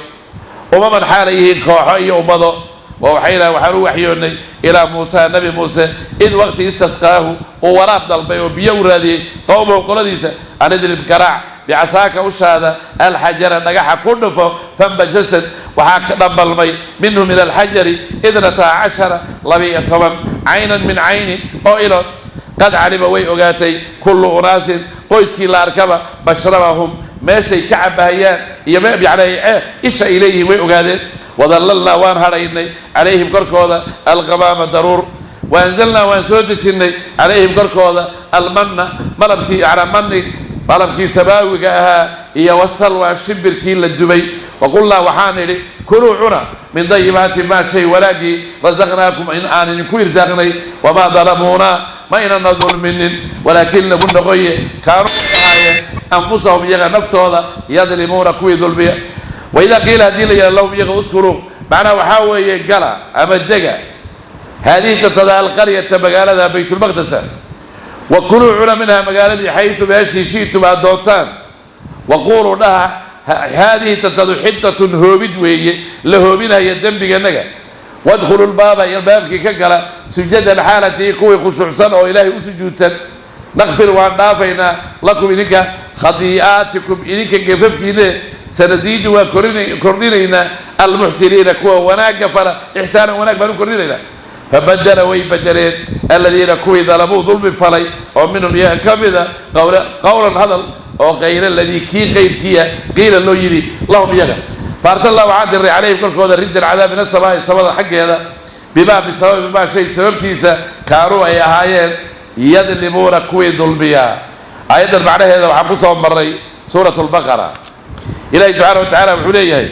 umaman, xaalay yihiin kooxo iyo ummado. Waxayna waxaan u waxyoonnay ilaa Muusa, Nabi Muuse, id waqti istasqaahu, uu waraab dalbay oo biyo u raadiyey, qowmahu, qoladiisa, an idrib, garaac, bicasaaka, ushaada, alxajara, dhagaxa ku dhufo. Fanbajasad, waxaa ka dhambalmay, minhu, min alxajari, 12, 12, caynan, min caynin, oo ilood. Qad calima, way ogaatay, kullu unaasin, qoyskii la arkaba, mashrabahum, meeshay ka cabahayaan iyo yani isha ay leeyihiin way ogaadeen. Wadallalnaa, waan hadhaynay, calayhim, korkooda, alqamaama, daruur. Waanzalnaa, waan soo dejinnay, calayhim, korkooda, almanna, malabkii, yanaa mani, malabkii samaawiga ahaa, iyo wasalwaa, shimbirkii la dubay. Waqulnaa, waxaan idhi, kuluu, cuna, min dayibaati maa, shay wanaaggii, rasaqnaakum, in aan idinku irsaaqnay. Wamaa dalamuunaa, ma inana dulminin, walaakin, lagu noqoye, kaanuu ahaayeen, anfusahum, iyaga naftooda, yadlimuuna, kuwii dulmiya. Waidaa qiila, haddii la yidhaha, lahum, iyaga, uskunuu, macnaha waxaa weeye gala ama dega, haadihi tantada, alqaryata, magaalada Baytulmaqdesa, wa kuluu, cuna, minha, magaaladii, xaytu, meeshii, shi'tum, aad doontaan, waquuluu, dhaha, haadihi tantadu xitatun, hoobid weeye la hoobinaya dembiganaga. Wadkhulu lbaaba, iyo baabkii ka gala, sujadan, xaalatii kuwii khushuucsan oo Ilaahay u sujuudsan. Naqfir, waan dhaafaynaa, lakum, idinka, khadii'aatikum, idinka gefafkiine. Sanasiidu, waan kordhinaynaa, almuxsiniina, kuwa wanaagga fala, ixsaanan, wanaag baan u kordhinaynaa. Fabadela, way bedeleen, aladiina, kuwii, dalamuu, dulmi falay, oo minhum, iyaga ka mida, qowlan, hadal oo kayra aladii, kii qayrkiya, qiila, loo yidhi, lahum, iyaga. Faarsalnaa, waxaan diray, calayhim, korkooda, rijzan, cadaab, min asamaa'i, samada xaggeeda, bimaa, bisababi maa, shay sababtiisa, kaanuu, ay ahaayeen, yadlimuuna, kuwii dulmiyaa. Aayaddan macnaheeda waxaan ku soo marray suurat lbaqara. Ilaahi subxaana wa tacaala wuxuu leeyahay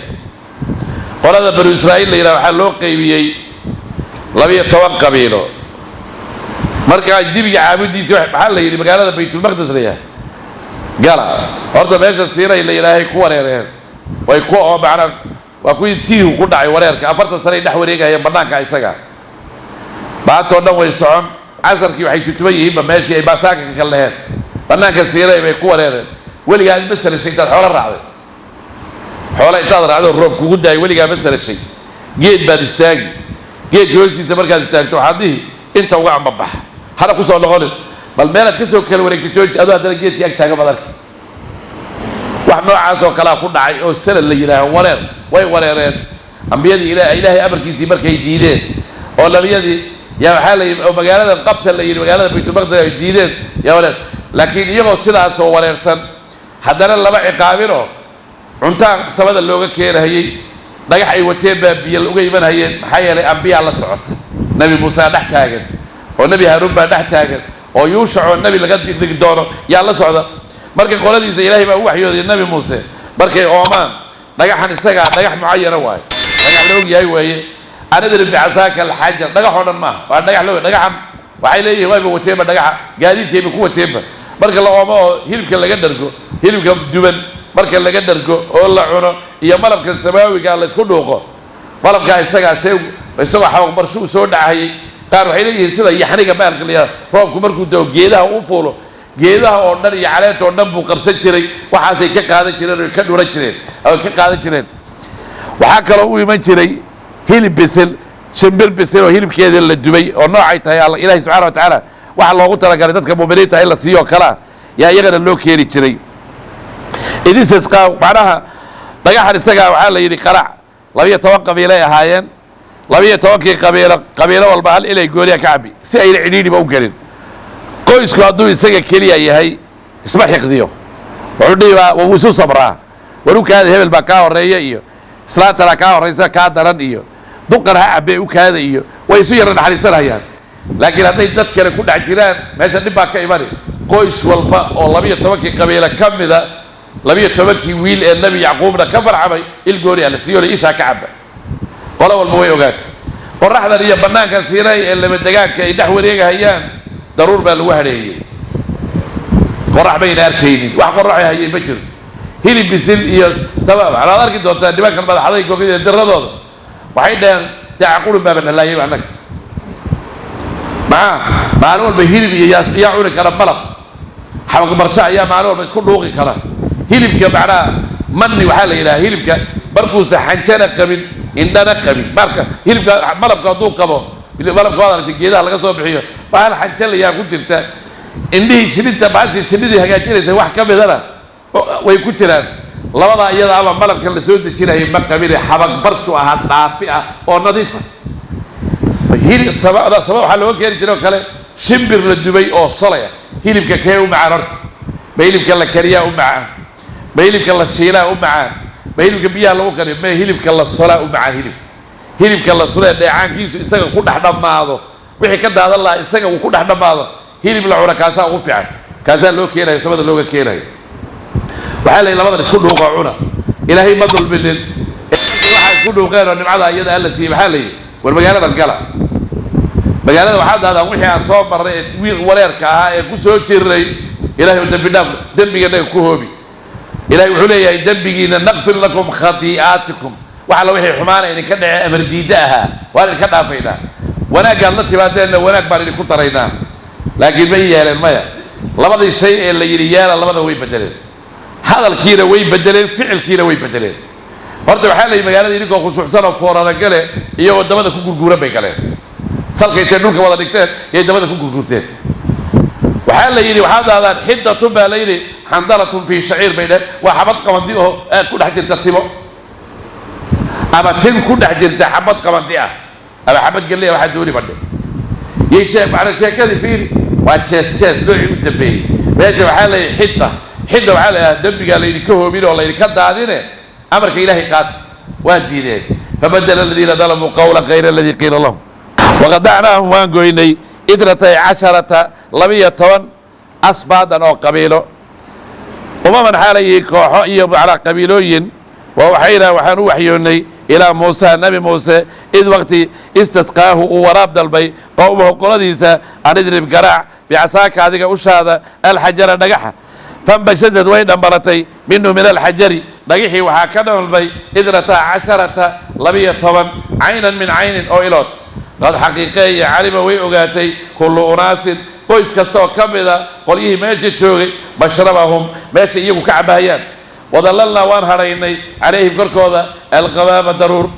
qolada Banu Israa'iil la yidhaha waxaa loo qaybiyey 12 qabiilo. Markaa dibiga caabudiisa maxaa la yidhi? Magaalada Baytulmaqdis la yahay gala. Horta meesha Siinay la yidhaahay ku wareereen, way ku oo macnaa waa kuwii tiihu ku dhacay wareerka. 40 sanay dhex wareegayeen bannaanka isaga, maanta oo dhan way socon, casarkii waxay tutuban yihiinba meeshii ay baasaanka ka kal laheen. Bannaanka Siinay bay ku wareereen. Weligaa ma salashay intaad xoolo raacday? Xoola intaad raacdo roob kugu daayay, weligaa ma salashay? Geed baad istaagi, geedka hoostiisa markaad istaagto waxaad dhihi inta uga ambabax, hana ku soo noqonin. Bal meelaad ka soo kala wareegtay jooji, adoo haddana geedkii ag taagan baad arki. Wax noocaas oo kalea ku dhacay oo sanad la yidhaaho wareer. Way wareereen ambiyadii Ilaahay amarkiisii markay diideen, oo nabiyadii yaa waxaa la yidhi oo magaalada qabta la yidhi, magaalada Baytulmaqdis ay diideen, yaa wareer. Laakiin iyagoo sidaasoo wareersan haddana lama ciqaabinoo cuntaa samada looga keenahayey, dhagax ay wateen baa biyo uga imanhayeen. Maxaa yeelay ambiyaa la socota, Nebi Muuse dhex taagan, oo Nebi Haaruun baa dhex taagan, oo Yuushac oo nebi laga dhigi doono yaa la socda. Marka qoladiisa Ilaahay baa u waxyooday Nebi Muuse, markay oomaan dhagaxan isagaa dhagax mucayana waaye, dhagax la og yahay weeye. An idrib bicasaaka alxajar, dhagax oo dhan maaha, waa dhagax la og. Dhagaxan waxay leeyihin wayba wateenba, dhagaxa gaadiidkayba ku wateenba. Marka la oomo oo hilibka laga dhargo, hilibka duban marka laga dhargo oo la cuno, iyo malabka samaawiga la isku dhuuqo, malabkaa isagaa see isagoo xabaqbarsho uu soo dhacayay. Qaar waxay leeyihiin sida yaxniga baalka la yidhaha, roobku markuu dao geedaha u fuulo, geedaha oo dhan iyo caleenta oo dhan buu qabsan jiray. Waxaasay ka qaadan jireen oo ka dhuran jireen oo ka qaadan jireen. Waxaa kaloo u iman jiray hilib bisil, shimbir bisil oo hilibkeeda la dubay, oo noocay tahay Ilaahay subxaana wa tacaala waxa loogu talagalay dadka mu'miniinta in la siiyo kalaa yaa iyagana loo keeni jiray. Idisasqaa macnaha dhagaxan isagaa waxaa la yidhi qarac. 12 qabiilay ahaayeen, 12-kii qabiilo, qabiilo walba hal ilay gooniya ka cabi si ayna cidhiidhiba u gelin. Qoysku hadduu isaga keliya yahay isma xiqdiyo, wuxuu dhihi baa wuu isu sabraa, war u kaada, hebel baa kaa horeeya, iyo islaantanaa kaa horraysa kaa daran, iyo duqan ha cabe u kaada, iyo way isu yara naxariisanayaan. Laakiin hadday dad kale ku dhex jiraan meesha dhib baa ka imani. Qoys walba oo 12-kii qabiilo ka mida, 12-kii wiil ee Nebi Yacquubna ka farxamay, il gooni ah la siiyo, ishaa ka caba. Qolo walba way ogaatay. Qoraxdan iyo bannaankan Siinay ee lamadegaanka ay dhex wareegahayaan, daruur baa lagu hadheeyey, qorax bayna arkaynin, wax qoraxay hayeen ma jirto. Hilib bisil iyo sabab waxaad arki doontaa nimankan madaxday gogida diradooda waxay dhaheen daaca qurun baaba nalaayay annaga, maxaa maalin walba hilib iyo yaa cuni kara, malab xabaqbarsho ayaa maalin walba isku dhuuqi kara. Hilibka macnaha manni waxaa la yidhaha hilibka markuusa xanjana qabin, indhana qabin. Marka hilibka malabka hadduu qabo, malabka waad aragtay geedaha laga soo bixiyo, bahal xanja layaa ku jirta, indhihii shininta, bahashii shinidii hagaajinaysa wax ka midana way ku jiraan. Labadaa iyada ama malabkan la soo dejinayay ma qabine, xabaqbarshu ahaa dhaafi ah oo nadiifa. Hilib samada sama waxaa looga keeni jiray oo kale shimbir la dubay oo solaya. Hilibka kee u macaan horta? Ma hilibka la kariyaa u macaan? Ma hilibka la shiilaa u macaan? Ma hilibka biyaha lagu kariyo? Ma hilibka la solaa u macaan? Hilibka la sulee dheecaankiisu isaga ku dhex dhammaado, wixii ka daadan lahaa isaga uu ku dhex dhammaado, hilib la cuna kaasaa ugu fiican. Kaasaa loo keenayo, samada looga keenayo. Waxaa la yidhi labadan isku dhuuqoo cuna. Ilaahay ma dulminin, waxaa isku dhuuqeen oo nimcada iyada alla siiyey. Maxaa la yidhi? War magaaladan gala, magaalada waxaa daadaan wixii aan soo marray ee wiil wareerka ahaa ee ku soo jirnay, Ilahay oo dembi dhaaf, dembigenaga ku hoobi. Ilahay wuxuu leeyahay dembigiina naqfir lakum khatii'aatikum, wax alla wixii xumaana idinka dhacee amar diidda ahaa waan idinka dhaafaynaa, wanaaggaad la timaadeenna wanaag baan idinku daraynaa. Laakiin ma yeeleen? Maya. Labadii shay ee la yidhi yeela labada way bedeleen, hadalkiina way bedeleen, ficilkiina way bedeleen. Horta waxaa la yidhi magaalada idinkoo khushuucsan oo foorara gale, iyagoo dabada ku gurguuran bay galeen, salka intay dhulka wada dhigteen yay dabada ku gurguurteen. Waxaa la yidhi waxaa daadaan xiddatun baa la yidhi, xandalatun fii shaciir bay dheheen, waa xabad qabandi oo aad ku dhex jirta timo, ama tin ku dhex jirta xabad qabandi ah ama xabad galley, waxaa dooni badhe yay shee. Macnaa sheekadii fiiri, waa jees jees noocii u dambeeyey. Meesha waxaa la yidhi xidda, xidda waxaa la yidhaha dembigaa laydinka hoobin oo laydinka daadine, amarka Ilaahay qaata. Waa diideen. Fabadala aladiina dalamuu qawlan kayra aladii qiila lahum waqadacnaahum, waan goynay 12 12 asbaadan oo qabiilo, umaman xaalayii kooxo iyo macnaa qabiilooyin. Wa waxayna waxaan u waxyoonnay ilaa Muusa, Nebi Muuse, id waqti istasqaahu uu waraab dalbay qowmahu qoladiisa, an idrib garaac bicasaaka adiga ushaada alxajara dhagaxa. Fanbashadad way dhambalatay minhu min alxajari dhagixii waxaa ka dhambalmay 12 12 caynan min caynin oo ilood. Qad xaqiiqeeya calima way ogaatay kullu unaasin qoys kasta oo ka mida qolyihii meesha joogay mashrabahum, meesha iyagu ka cabahayaan. Wadallalnaa waan hadhaynay calayhim korkooda alqabaama daruur,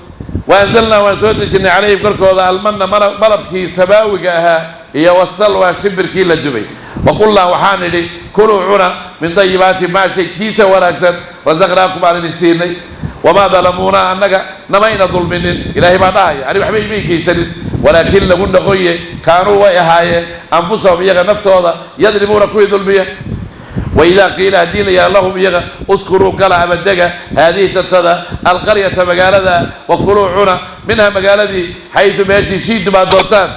waanzalnaa waan soo dejinnay calayhim korkooda almanna malabkii samaawiga ahaa iyo wasalwaa shimbirkii la dubay. Waqulnaa, waxaan idhi, kuluu, cuna, min dayibaati maa, shay kiisa wanaagsan, rasaqnaakum, aan idin siinay. Wamaa dalamuunaa, annaga namayna dulminin. Ilaahay baa dhahaya, ani waxba imay geysanin, walaakin lagu noqoye kaanuu, way ahaayeen, anfusahum, iyaga naftooda, yadlimuuna, kuwii dulmiya. Waidaa qiila, haddii la yidhaha, lahum, iyaga, uskunuu, gala ama dega, haadihi tantada, alqaryata, magaalada, wa kuluu, cuna, minha, magaaladii, xaytu, meeshii, shiitum, aad doontaan,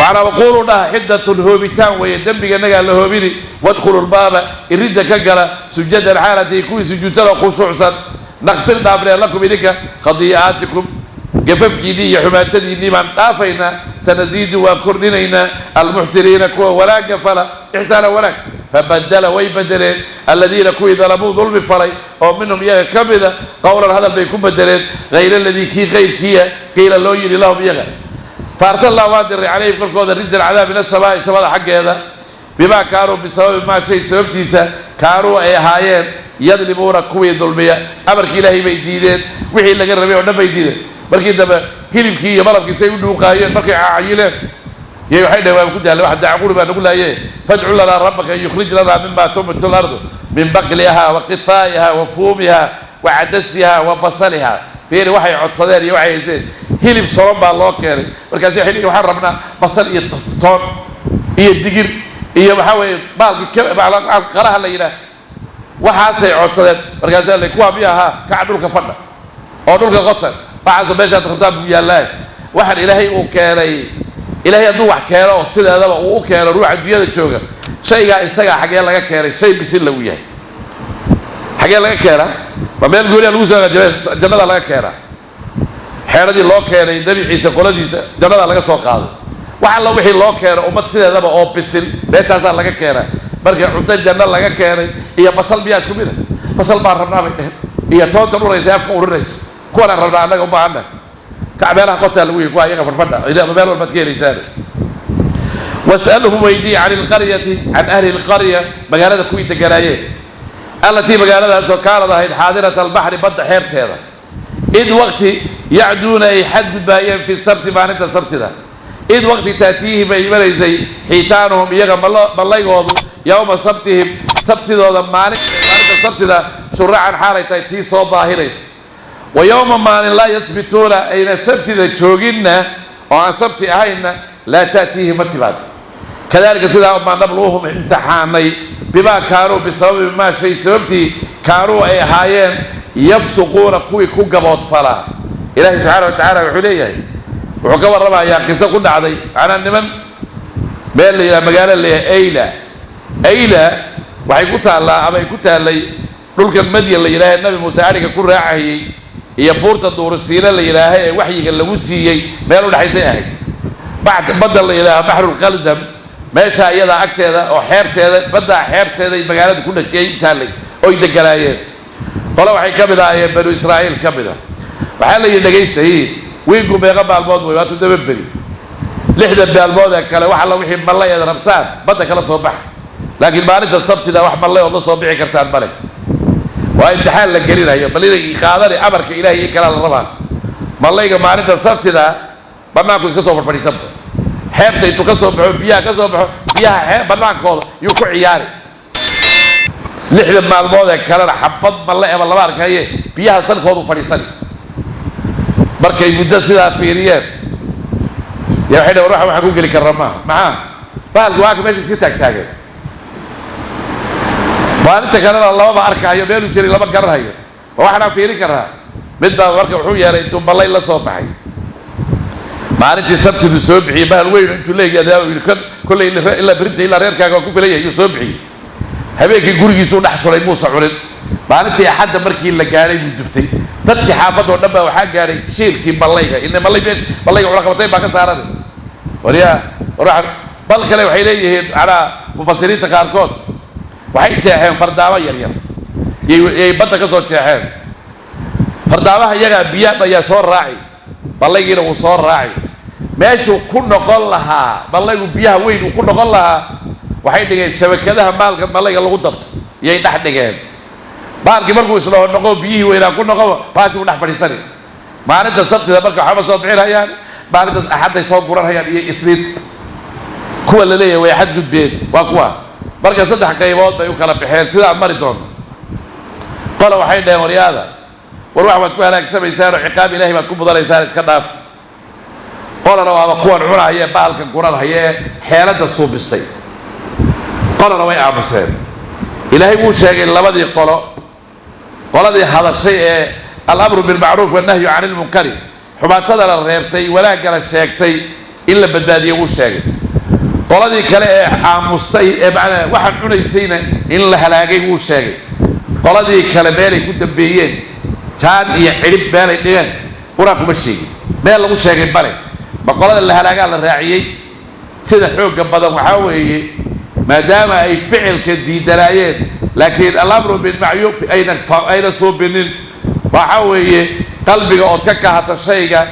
manaa waquuluu, dhaha, xidatun, hoobitaan weeye, dembiga nagaa la hoobini, wadkhulu lbaaba, iridda ka gala, sujadan, xaalatii kuwii sujuudsan oo khushuucsan, nakfir, dhaafnee, lakum, idinka, khadii'aatikum, gafafkiinnii iyo xumaatadiinnii baan dhaafaynaa, sanasiidu, waan kordhinaynaa, almuxsiniina, kuwa wanaagga fala, ixsaana, wanaag. Fabadala, way bedeleen, aladiina, kuwii, dalamuu, dulmi falay, oo minhum, iyaga ka mida, qowlan, hadal bay ku bedeleen, hayra aladii, kii kayrkiia, qiila, loo yidhi, lahum, iyaga. Faarsalnaa, waan diray, calayhim, korkooda, rijzan, cadaab, min asamaa'i, samada xaggeeda, bimaa kaanuu, bisababi maa, shay sababtiisa, kaanuu, ay ahaayeen, yadlimuuna, kuwii dulmiya. Amarkii Ilaahay bay diideen, wixii laga rabay oo dhan bay diideen. Markii dambe hilibkii iyo malabkii say u dhuuqaayeen, markay cayileen yay waxay dhaheen, waan ku daalay, wax dacquri baa nagu laaye, fadcu lanaa rabbaka yukhrij lanaa mima tunbitu lardu min baqliha wa qithaa'iha wa fuumiha wa cadasiha wa basaliha. Fiiri waxay codsadeen iyo waxay haysteen. Hilib soron baa loo keenay, markaasi waxay leeyihin, waxaan rabnaa basal iyo toon iyo digir iyo waxaa weeye baalki qaraha la yidhaah. Waxaasay codsadeen. Markaasaa la kuwaa miya ahaa, kaca dhulka fadha oo dhulka qotan, waxaasoo meeshaad rabtaan buu yaallaa. Waxaan Ilaahay uu keenay, Ilaahay hadduu wax keeno oo sideedaba uu u keeno ruuxa adduunyada jooga, shaygaa isagaa xaggee laga keenay? Shay bisil lagu yahay xaggee laga keenaa? Ma meel gooniya lagu soo hagaajiyay? Jannada laga keenaa. Xeeradii loo keenay Nebi Ciise qoladiisa jannada laga soo qaaday. Wax alla wixii loo keeno ummad sideedaba oo bisil meeshaasaa laga keenaa. Marka cunto janno laga keenay iyo basal miyaa isku mid a? Basal baan rabnaa bay dheheen, iyo toonta dhuraysa, afka urinaysa. Kuwanaan rabnaa, annaga u baahannahay, kac meelaha qotaa lagu yihi, kuwa iyaga fadhfadha ama meel walbaad ka helaysaan. Was'alhum, weydii, can ilqaryati, can ahli lqarya, magaalada kuwii deganaayeen, allatii, magaaladaasoo, kaanad, ahayd, xaadirata albaxri, badda xeebteeda, id waqti yacduuna, ay xadgudbaayeen, fi sabti, maalinta sabtida, id waqti taatiihim, ay imanaysay, xiitaanuhum, iyaga mallaygoodu, yowma sabtihim, sabtidooda, maalinta sabtida, shuracan, xaalay tahay tii soo daahiraysa, wa yowma, maalin, laa yasbituuna, ayna sabtida jooginna oo aan sabti ahaynna, laa taatiihim, ma timaado. Kadalika, sidaa baa, nabluuhum, imtixaanay, bimaa kaanuu, bisababi maa, shay sababtii, kaanuu, ay ahaayeen, yafsuquuna, kuwii ku gaboodfalaa. Ilaahay subxaana wa tacaala wuxuu leeyahay, wuxuu ka warramayaa qiso ku dhacday, macnaa niman meel la yidhaha, magaalo la yidhaha Ayla. Ayla waxay ku taallaa ama ay ku taallay dhulkan Madyan la yidhaaha, Nabi Muuse ariga ku raacayey, iyo buurta Duurusiina la yidhaaha ee waxyiga lagu siiyey meel u dhexaysay ahayd. Badda la yidhaaha Baxrulqalzam, meeshaa iyadaa agteeda oo xeebteeda, baddaa xeebteeday magaalada ku dhakey taallay oy deganaayeen. Qole waxay ka mid ahaayeen Banu Israa'iil ka mid a. Waxaa la yidhi, dhegaystay, wiigu meeqa maalmood wey? Waa 7 beri. 60 maalmood ee kale wax alla wixii mallay eed rabtaan badda kala soo baxa, laakiin maalinta sabtida wax mallay ood la soo bixi kartaan male. Waa imtixaan la gelinayo, bal inay qaadani amarka Ilahay iyo kalaa la rabaa. Mallayga maalinta sabtida bannaanku iska soo farfadhiisanba, xeebta intuu ka soo baxo, biyaha ka soo baxo, biyaha xeeb bannaankooda yuu ku ciyaari. 60 maalmood ee kalena xabad malle eba lama arkaye, biyaha salkoodu fadhiisani. Markay muddo sidaa fiiriyeen ya waxay dhaheen, war waxaan ku geli karna maaha. Maxaa bahalki waa ka meesha iska taagtaagan, maalinta kalena lamaba arkaayo, meeluu jiray lama garanhayo, ma waxaanaan fiirin karraa? Mid baa marka wuxuu yeelay, intuu mallay la soo baxay maalintii sabtidu soo bixiyey bahal weyn intuu leeyahay, yidhi, kan kolley ilaa berinta ilaa reerkaaga waa ku filan yahay, yuu soo bixiyey. Habeenkii gurigiisuu dhex sulay, muusa cunin. Maalintii axadda markii la gaadhay buu dubtay. Dadkii xaafadda oo dhan baa waxaa gaadhay shiilkii mallayga, ina mallay meesha mallayga cunaqabatay baa ka saaran. Waryaa, war waxa bal kale waxay leeyihiin, macnaha mufasiriinta qaarkood waxay jeexeen fardaamo yar yar, yay badda ka soo jeexeen. Fardaamaha iyagaa biya ayaa soo raaci, mallaygiina wuu soo raaci. Meeshuu ku noqon lahaa mallaygu, biyaha weyn uu ku noqon lahaa, waxay dhigeen shabakadaha maalka mallayga lagu dabto yay dhex dhigeen. Baalkii markuu isdhaho noqo, biyihii weynaa ku noqo, baashi buu dhex fadhiisani. Maalinta sabtida marka waxba soo bixinayaan, maalintaas axadday soo guranhayaan iyo isniinta. Kuwa la leeyahay way xadgudbeen waa kuwa. Marka saddex qaybood bay u kala baxeen sidaan mari doono. Qola waxay dhaheen, waryaada, war wax baad ku halaagsamaysaan oo ciqaab Ilahay baad ku mudanaysaan, iska dhaaf. Qolana waaba kuwan cunahaya bahalka guranhaya ee xeeladda suubistay. Qolana way aamuseen. Ilaahay wuu sheegay labadii qolo. Qoladii hadashay ee alamru bilmacruuf wannahyu cani ilmunkari, xubaatada la reebtay, wanaaggana sheegtay, in la badbaadiyey wuu sheegay. Qoladii kale ee aamustay ee macnaa waxaan cunaysayna in la halaagay wuu sheegay. Qoladii kale meelay ku dambeeyeen, jaan iyo cidhib meelay dhigeen, qur-aanku ma sheegin, meel lagu sheegay male. Ma qolada la halaagaa la raaciyey? Sida xoogga badan waxaa weeye, maadaama ay ficilka diidanaayeen laakiin alamru bilmacruuf ayna suubinin, waxaa weeye qalbiga ood ka kahata shayga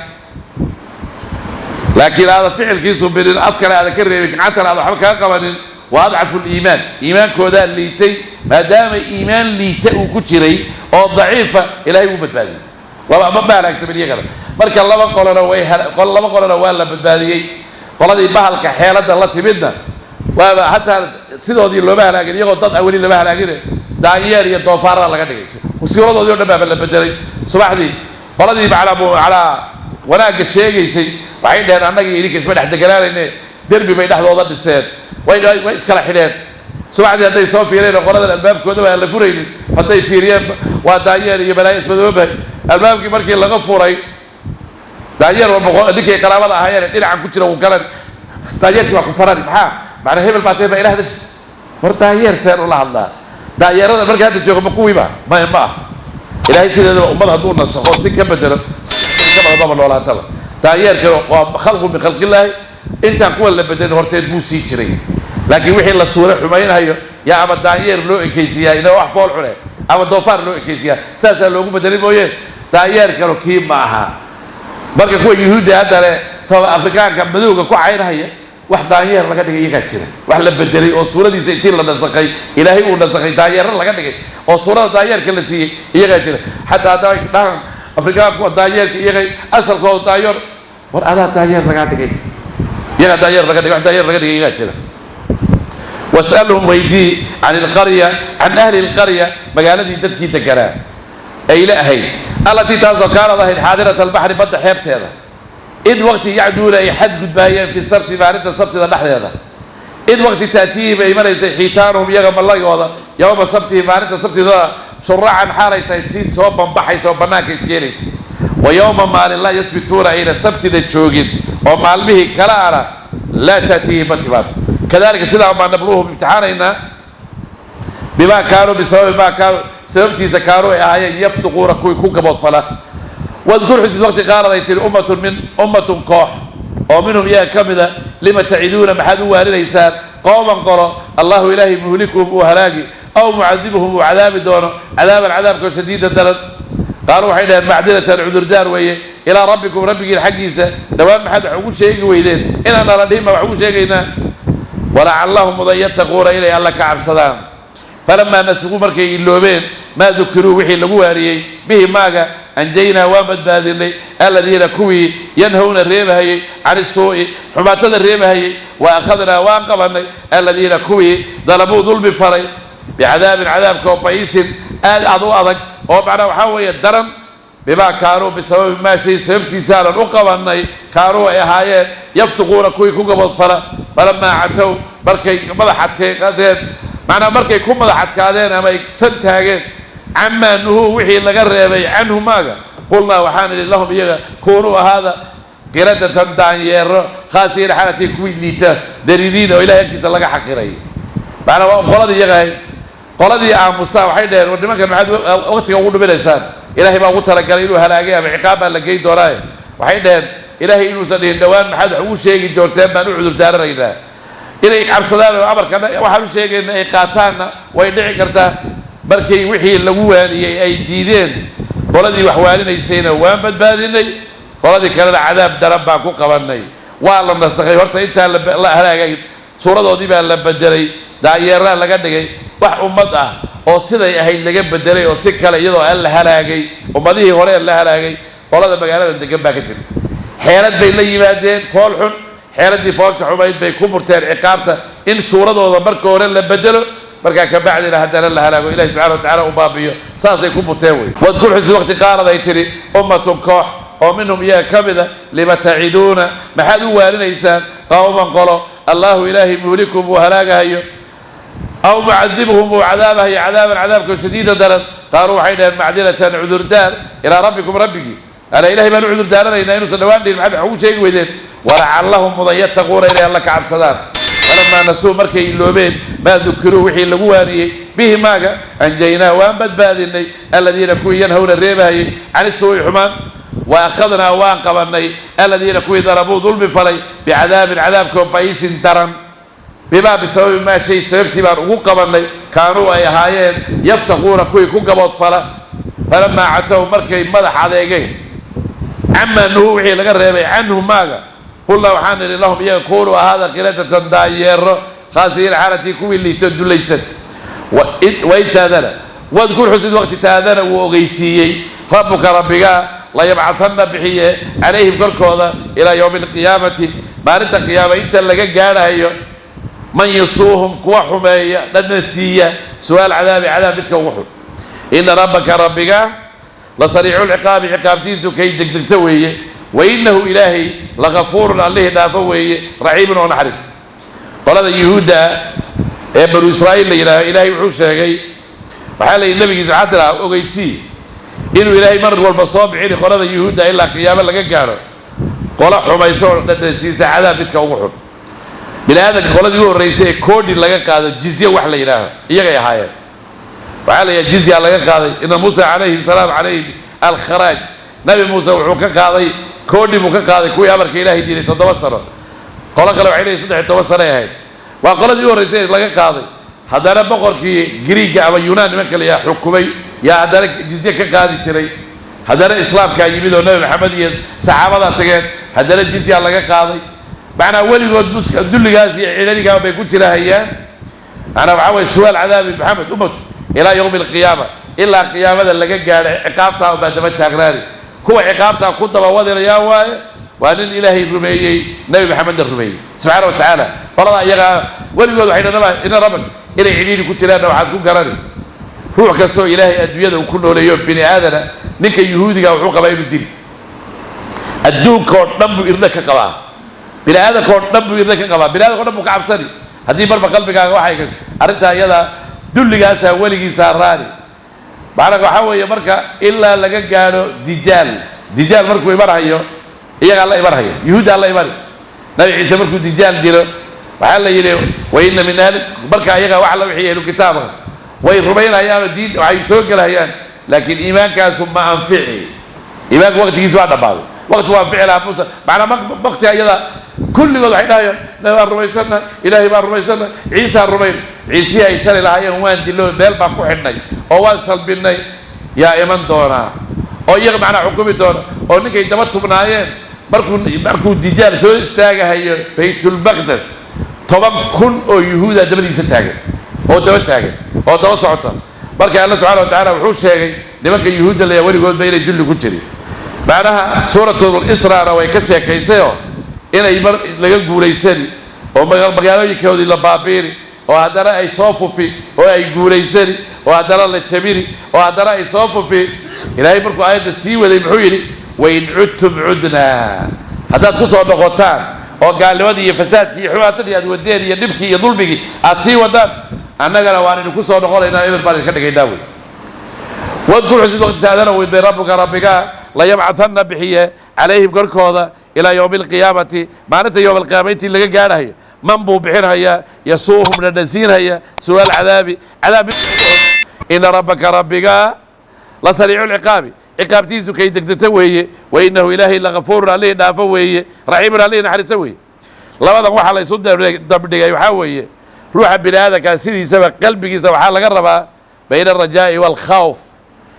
laakiin aadan ficilkii suubinin, afkana aadan ka reebin, gacantana aadan waxba kaga qabanin, waa adcafu liimaan. Iimaankoodaa liitay. Maadaama iimaan liita uu ku jiray oo daciifa, Ilahay wuu badbaadiyey. Laba ma halaagsamin iyagana. Marka laba qolona way, laba qolona waa la badbaadiyey. Qoladii bahalka xeeladda la timidna waaba hataa sidoodii looma halaagin, iyagoo dad a weli lama halaagine, daanyeer iyo doofaarada laga dhigay, suuradoodii o dhan baaba la bedelay. Subaxdii qoladii macnaa wanaagga sheegaysay waxay dheheen, annaga iyo idinka isma dhex deganaanayne. Derbi bay dhexdooda dhiseen, way iskala xidheen. Subaxdii hadday soo fiireen oo qoladan albaabkoodaba aan la furaynin hadday fiiriyeen, waa daanyeer iyo balaayo ismadoobahay. Albaabkii markii laga furay, daanyeer walba ninkay qaraabada ahaayeen dhinacan ku jira wuu galan. Daanyeerkii waa ku farani, maxaa macnaa hebel baa tahay baa ila hadasha? War daanyeer seen ula hadlaa? Daanyeerada marka hadda jooga ma kuwiiba? Maya, ma ah. Ilaahay sideedaba ummad hadduu nasakho, si ka bedelo ka badan maba noolaataba. Daanyeerka waa khalqu min khalqillaahi. Intaan kuwa la bedelin horteed buu sii jiray, laakiin wixii la suuro xumaynhayo yaa ama daanyeer loo ekeysiiyaa, ina wax fool xune, ama doofaar loo ekeysiiyaa, saasaa loogu bedelin mooye, daanyeerkanu kii ma aha. Marka kuwa yuhuudda haddale soo Afrikaanka madowga ku caynhaya, wax daanyeer laga dhigay iyagaa jira, wax la bedelay oo suuradiisa intii la nasakhay, Ilaahay uu nasakhay, daanyeerra laga dhigay oo suurada daanyeerka la siiyey iyagaa jira. Xataa hadda dhahan Afrikaanku waa daanyeerka, iyaga asalkooda daanyeer. War adaa daanyeer lagaa dhigay, iyagaa daanyeer laga dhigay, wax daanyeer laga dhigay iyagaa jira. Wasalhum, weydii, can ilqarya, can ahli ilqarya, magaaladii dadkii deganaa ay la ahayd, allatii taasoo kaanad ahayd xaadirata albaxri, badda xeebteeda, id waqti yacduuna ay xadgudbaayeen fi sabti, maalinta sabtida dhexdeeda, id waqti taatihim ay imanaysay xiitaanuhum, iyaga mallagooda, yowma sabtihim, maalinta sabtidooda, shuracan xaalay tahay si soo bambaxaysa oo bannaanka iskeenaysa, wa yowma maalin laa yasbituuna ayna sabtida joogin oo maalmihii kale ana laa taatihim, ma timaado. Kadalika sidaa baa nabluuhum imtixaanaynaa, bimaa kaanuu, bisababi maa kaanuu, sababtiisa kaanuu ay ahaayeen, yafsuquuna, kuwii ku gaboodfala. Wadkur, xusid, waqti qaalad ay tihi ummatun min ummatun, koox oo minhum iyaga ka mida, lima taciduuna, maxaad u waarinaysaan, qowman qolo, Allahu Ilaahay muhlikuhum uu halaagi, aw mucadibuhum uu cadaabi doono, cadaaban cadaabkoo shadiidan daran. Qaaluu waxay dhaheen, macdiratan, cudurdaar weeye, ilaa rabbikum, rabbigiin xaggiisa. Dhowaan maxaad wax ugu sheegi weydeen? Inaan nala dhihin baa wax ugu sheegaynaa. Walacallahum mudan yattaquuna, inay Alla ka cabsadaan. Falamaa nasuu, markay iloobeen, maa dukiruu, wixii lagu waariyey, bihi maaga, anjaynaa, waan badbaadinay, aladiina kuwii yanhawna reebahayey, can isuu'i, xumaatada reebahayey, wa akhadnaa, waan qabanay, aladiina kuwii dalabuu dulmi falay, bicadaabin, cadaabka oo ba'iisin, aad aad u adag, oo macnaa waxaa weeye daran, bimaa kaanuu, bisababi maa shay sababtiisaanan u qabannay, kaanuu ay ahaayeen, yafsuquuna, kuwii ku gabodfala. Falamaa catow, markay madax adkaadeen, macnaa markay ku madax adkaadeen ama ay san taageen, camaa nuhuu, wixii laga reebay, canhu maaga, qulnaa, waxaan idhi, lahum iyaga, kuunuu ahaada, qiradatan, daanyeero, khaasiina xaalatii, kuwii liita, dariiriin oo Ilahay agtiisa laga xaqiray. Macnaa waa qoladii iyaga ahayd. Qoladii aamustaa waxay dhaheen, war nimankan maxaad waqtiga ugu dhuminaysaan? Ilaahay baa ugu talagalay inuu halaagay ama ciqaab baa la geyn doonaaye. Waxay dhaheen, Ilaahay inuusan dhihin dhowaan maxaad wax ugu sheegi joorteen baan u cudur daaranaynaa. Inay cabsadaan oo amarkana waxaan u sheegayna ay qaataanna way dhici kartaa. Markay wixii lagu waaniyey ay diideen, qoladii wax waaninaysayna waan badbaadinay, qoladii kalena cadaab daran baan ku qabannay. Waa la nasakhay horta intaan la halaagay, suuradoodii baa la bedelay, daayeeraa laga dhigay. Wax ummad ah oo siday ahayd laga bedelay oo si kale iyadoo aan la halaagay, ummadihii hore la halaagay, qolada magaalada degan baa ka jirta. Xeelad bay la yimaadeen fool xun. Xeeladii foosha xumayd bay ku murteen ciqaabta in suuradooda marka hore la bedelo, markaa ka bacdina haddana la halaago, Ilahi subxana wa tacala u baabiyo. Saasay ku muteen wey. Wadkur xusid waqti qaalad ay tidhi ummatun koox oo minhum iyaga ka mida: lima taciduuna, maxaad u waarinaysaan, qowman qolo Allahu Ilaahay muhlikum uu halaagahayo, aw mucadibuhum uu cadaabahayo, cadaaban cadaabka shadiida daran? Qaaluu waxay dhaheen: macdiratan, cudurdaar, ilaa rabbikum, rabbigii ala Ilahay baan u cudurdaaranaynaa inuusan dhawaan dhihin. Maxaad wax ugu sheegi weydeen? Walacallahum mudan yattaquuna, inay Alla ka cabsadaan. Falamaa nasuu, markay iloobeen, maa dukiruu, wixii lagu waaniyey, bihi maaga, anjaynaa, waan badbaadinay, aladiina kuwii yanhawna reebahayay, cani suu'i, xumaan, wa akhadnaa, waan qabannay, aladiina kuwii darabuu dulmi falay, bicadaabin, cadaabkoo, ba'isin daran, bimaa, bisababi maa, shay sababtii baan ugu qabannay, kaanuu ay ahaayeen, yafsaquuna, kuwii ku gabood fala. Falamaa catow, markay madax adeegeen, camaa nuhu, wixii laga reebay, canhu maaga, qulnaa, waxaan nidhi, lahum iyaga: kuunuu, ahaada, qiradatan, daayeero, khaasiyiin, xaalatii kuwii liito dulaysan. Wain taadana, wadkur xusid waqti, taadana wuu ogeysiiyey, rabbuka rabbigaa, layabcatanna bixiye, calayhim korkooda, ilaa yowmi alqiyaamati, maalinta qiyaama inta laga gaadhayo, man yasuuhum, kuwa xumeeya, dhadhan siiya, su'aal cadaabi, cadaab midka ugu xun. Ina rabbaka rabbiga la sariicu lciqaabi, ciqaabtiisu kay degdegto weeye, wa innahu Ilaahay lagafuurun, allihii dhaafo weeye, raxiimun, oo naxariis. Qolada Yuhuudda ee Banu Israa'iil la yidhaaho, Ilaahay wuxuu sheegay, waxaa la yidhi nabigiisa: waxaa tiraa ogeysii inuu Ilaahay mar walba soo bixini qolada Yuhuudda ilaa qiyaamo laga gaadho qolo xumayso oo dhadhansiisa cadaab midka ugu xun. Bini aadamka qoladii u horreysay ee koodhi laga qaado, jizye wax la yidhaaho, iyagay ahaayeen. Waxaa la yidhaha jizya laga qaaday. Ina Muusa calayhim salaam calayhim alkharaaj, Nabi Muuse wuxuu ka qaaday koodhi buu ka qaaday kuwii amarka Ilaahay diiday 7 sano. Qolo kale waxay leeyihin 13 sanay ahayd. Waa qoladii u horreysay ee laga qaaday. Haddana boqorkii Griiga ama Yunaan nimanka la yidhaha xukumay yaa haddana jizye ka qaadi jiray. Haddana Islaamkaa yimid oo Nabi Maxamed iyo saxaabadaa tageen, haddana jizyaa laga qaaday. Macnaa weligood muska dulligaas iyo cilaligaa bay ku jirahayaan. Macnaa waxaa waye su'aal cadaabi Maxamed ummatu ilaa yowmi alqiyaama, ilaa qiyaamada laga gaadhay ciqaabtaa baa daba taagnaani. Kuwa ciqaabtaa ku daba wadinayaa waaye waa nin Ilaahay rumeeyey, Nabi Maxamedna rumeeyey subxaana wa tacaala. Qoladaa iyagaa weligood waxay dhanaba ina rabbak inay cidhiidhi ku jiraanna waxaad ku garani, ruux kastoo Ilaahay adduunyada uu ku nooleeyo bini aadana, ninka Yuhuudiga wuxuu qabaa inuu dili. Adduunka oo dhan buu irda ka qabaa, bini aadamka oo dhan buu irda ka qabaa, bini aadamka o dhan buu ka cabsani. Haddii marba qalbigaaga waxay gasho arrintaa iyada, dulligaasaa weligiisaa raani. Macnaa waxaa weeye marka ilaa laga gaadho Dijaal. Dijaal markuu imanhayo iyagaa la imanhaya, Yuhuuddaa la imani. Nabi Ciise markuu Dijaal dilo, waxaa la yidhi: wa inna min ahli, marka iyaga wax la wixii ahlu kitaabka way rumaynayaanoo diin waxay soo gelahayaan, laakiin iimaankaasu ma anfici. Iimaanku waqtigiisa waa dhammaaday, waqti waa anfici lahaa Muusa. Macnaa waqtiga iyada kulligood waxay dhahayaan: Nabi baan rumaysannahay, Ilaahay baan rumaysannahay, Ciisaan rumayn. Ciisihii ay shalay lahaayeen waan dillo, meel baan ku xidhnay oo waan salbinnay, yaa iman doonaa oo iyaga macnaa xukumi doona, oo ninkay daba tubnaayeen. Markuu Dijaal soo istaagahayo Baytulmaqdes, 10,000 oo Yuhuuda dabadiisa taagan oo daba taagan oo daba socota. Marka Alla subxana wa tacaala wuxuu sheegay nimanka Yuhuudda laya weligoodba inay dulli ku jirin. Macnaha Suuratul Israana way ka sheekaysayoo inay mar laga guulaysani oo magaalooyinkoodii la baabiini, oo haddana ay soo fufi, oo ay guulaysani, oo haddana la jabini, oo haddana ay soo fufi. Ilaahay markuu aayadda sii waday muxuu yidhi? Wain cudtum cudnaa, haddaad ku soo noqotaan oo gaalnimadii iyo fasaadkii iyo xumaatadii aad wadeen iyo dhibkii iyo dulmigii aad sii wadaan, annagana waan idinku soo noqonaynaa, eber baan idinka dhigaynaa wey. Wadkur xusid waqti taadana weydbay rabbuka rabbigaa, layabcatanna bixiye, calayhim korkooda, ilaa yowmi alqiyaamati, maalinta yowm alqiyaama intii laga gaadhayo, man buu bixinhayaa, yasuuhum, dhadhansiinhaya, su'aal cadaabi, cadaab. Ina rabbaka rabbigaa la sariicu lciqaabi, ciqaabtiisu kay degdegta weeye, wa innahu Ilaahay lagafuurun, allihii dhaafo weeye, raxiimun, allihii naxariiso weeye. Labadan waxaa la isu dabdhigay waxaa weeye ruuxa bini aadamkaa sidiisaba qalbigiisa waxaa laga rabaa bayna alrajaa'i waalkhawf,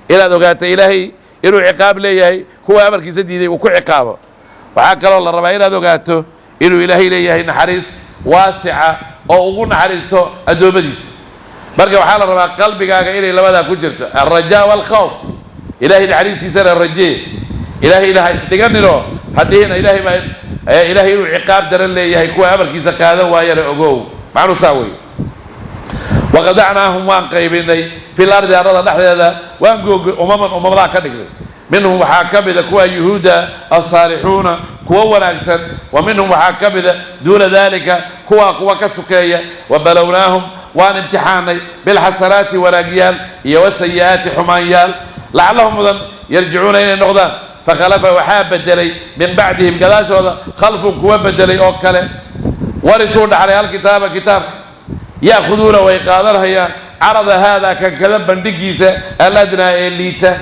inaad ogaato Ilaahay inuu ciqaab leeyahay, kuwa amarkiisa diiday uu ku ciqaabo. Waxaa kaloo la rabaa inaad ogaato inuu Ilaahay leeyahay naxariis waasica oo ugu naxariisto addoommadiisa. Marka waxaa la rabaa qalbigaaga inay labadaa ku jirto, alrajaa waalkhawf. Ilaahay naxariistiisana rajee, Ilaahayna ha isdhiganinoo ha dhihina Ilaahay baa Ilaahay inuu ciqaab daran leeyahay kuwa amarkiisa qaadan waayana ogow. Macnuu saa wey. Waqadacnaahum, waan qaybinay, fil ardi, arlada dhexdeeda waan googoy, umaman, umamadaa ka dhignay. Minhum, waxaa ka mida kuwa yuhuudda, alsaalixuuna, kuwa wanaagsan, wa minhum, waxaa ka mida, duuna dalika, kuwaa kuwa ka sukeeya. Wa balownaahum, waan imtixaanay, bilxasanaati, wanaagyaal, iyo wasayi'aati, xumaanyaal, lacallahum, mudan, yarjicuuna, inay noqdaan. Fakhalafa, waxaa bedelay, min bacdihim, gadaashooda, khalfun, kuwa bedelay oo kale, warisuu, dhaxlay, alkitaaba, kitaabka, ya'khuduuna, way qaadanhayaan, carada haadaa, kan kada bandhigiisa, aladnaa, ee liita.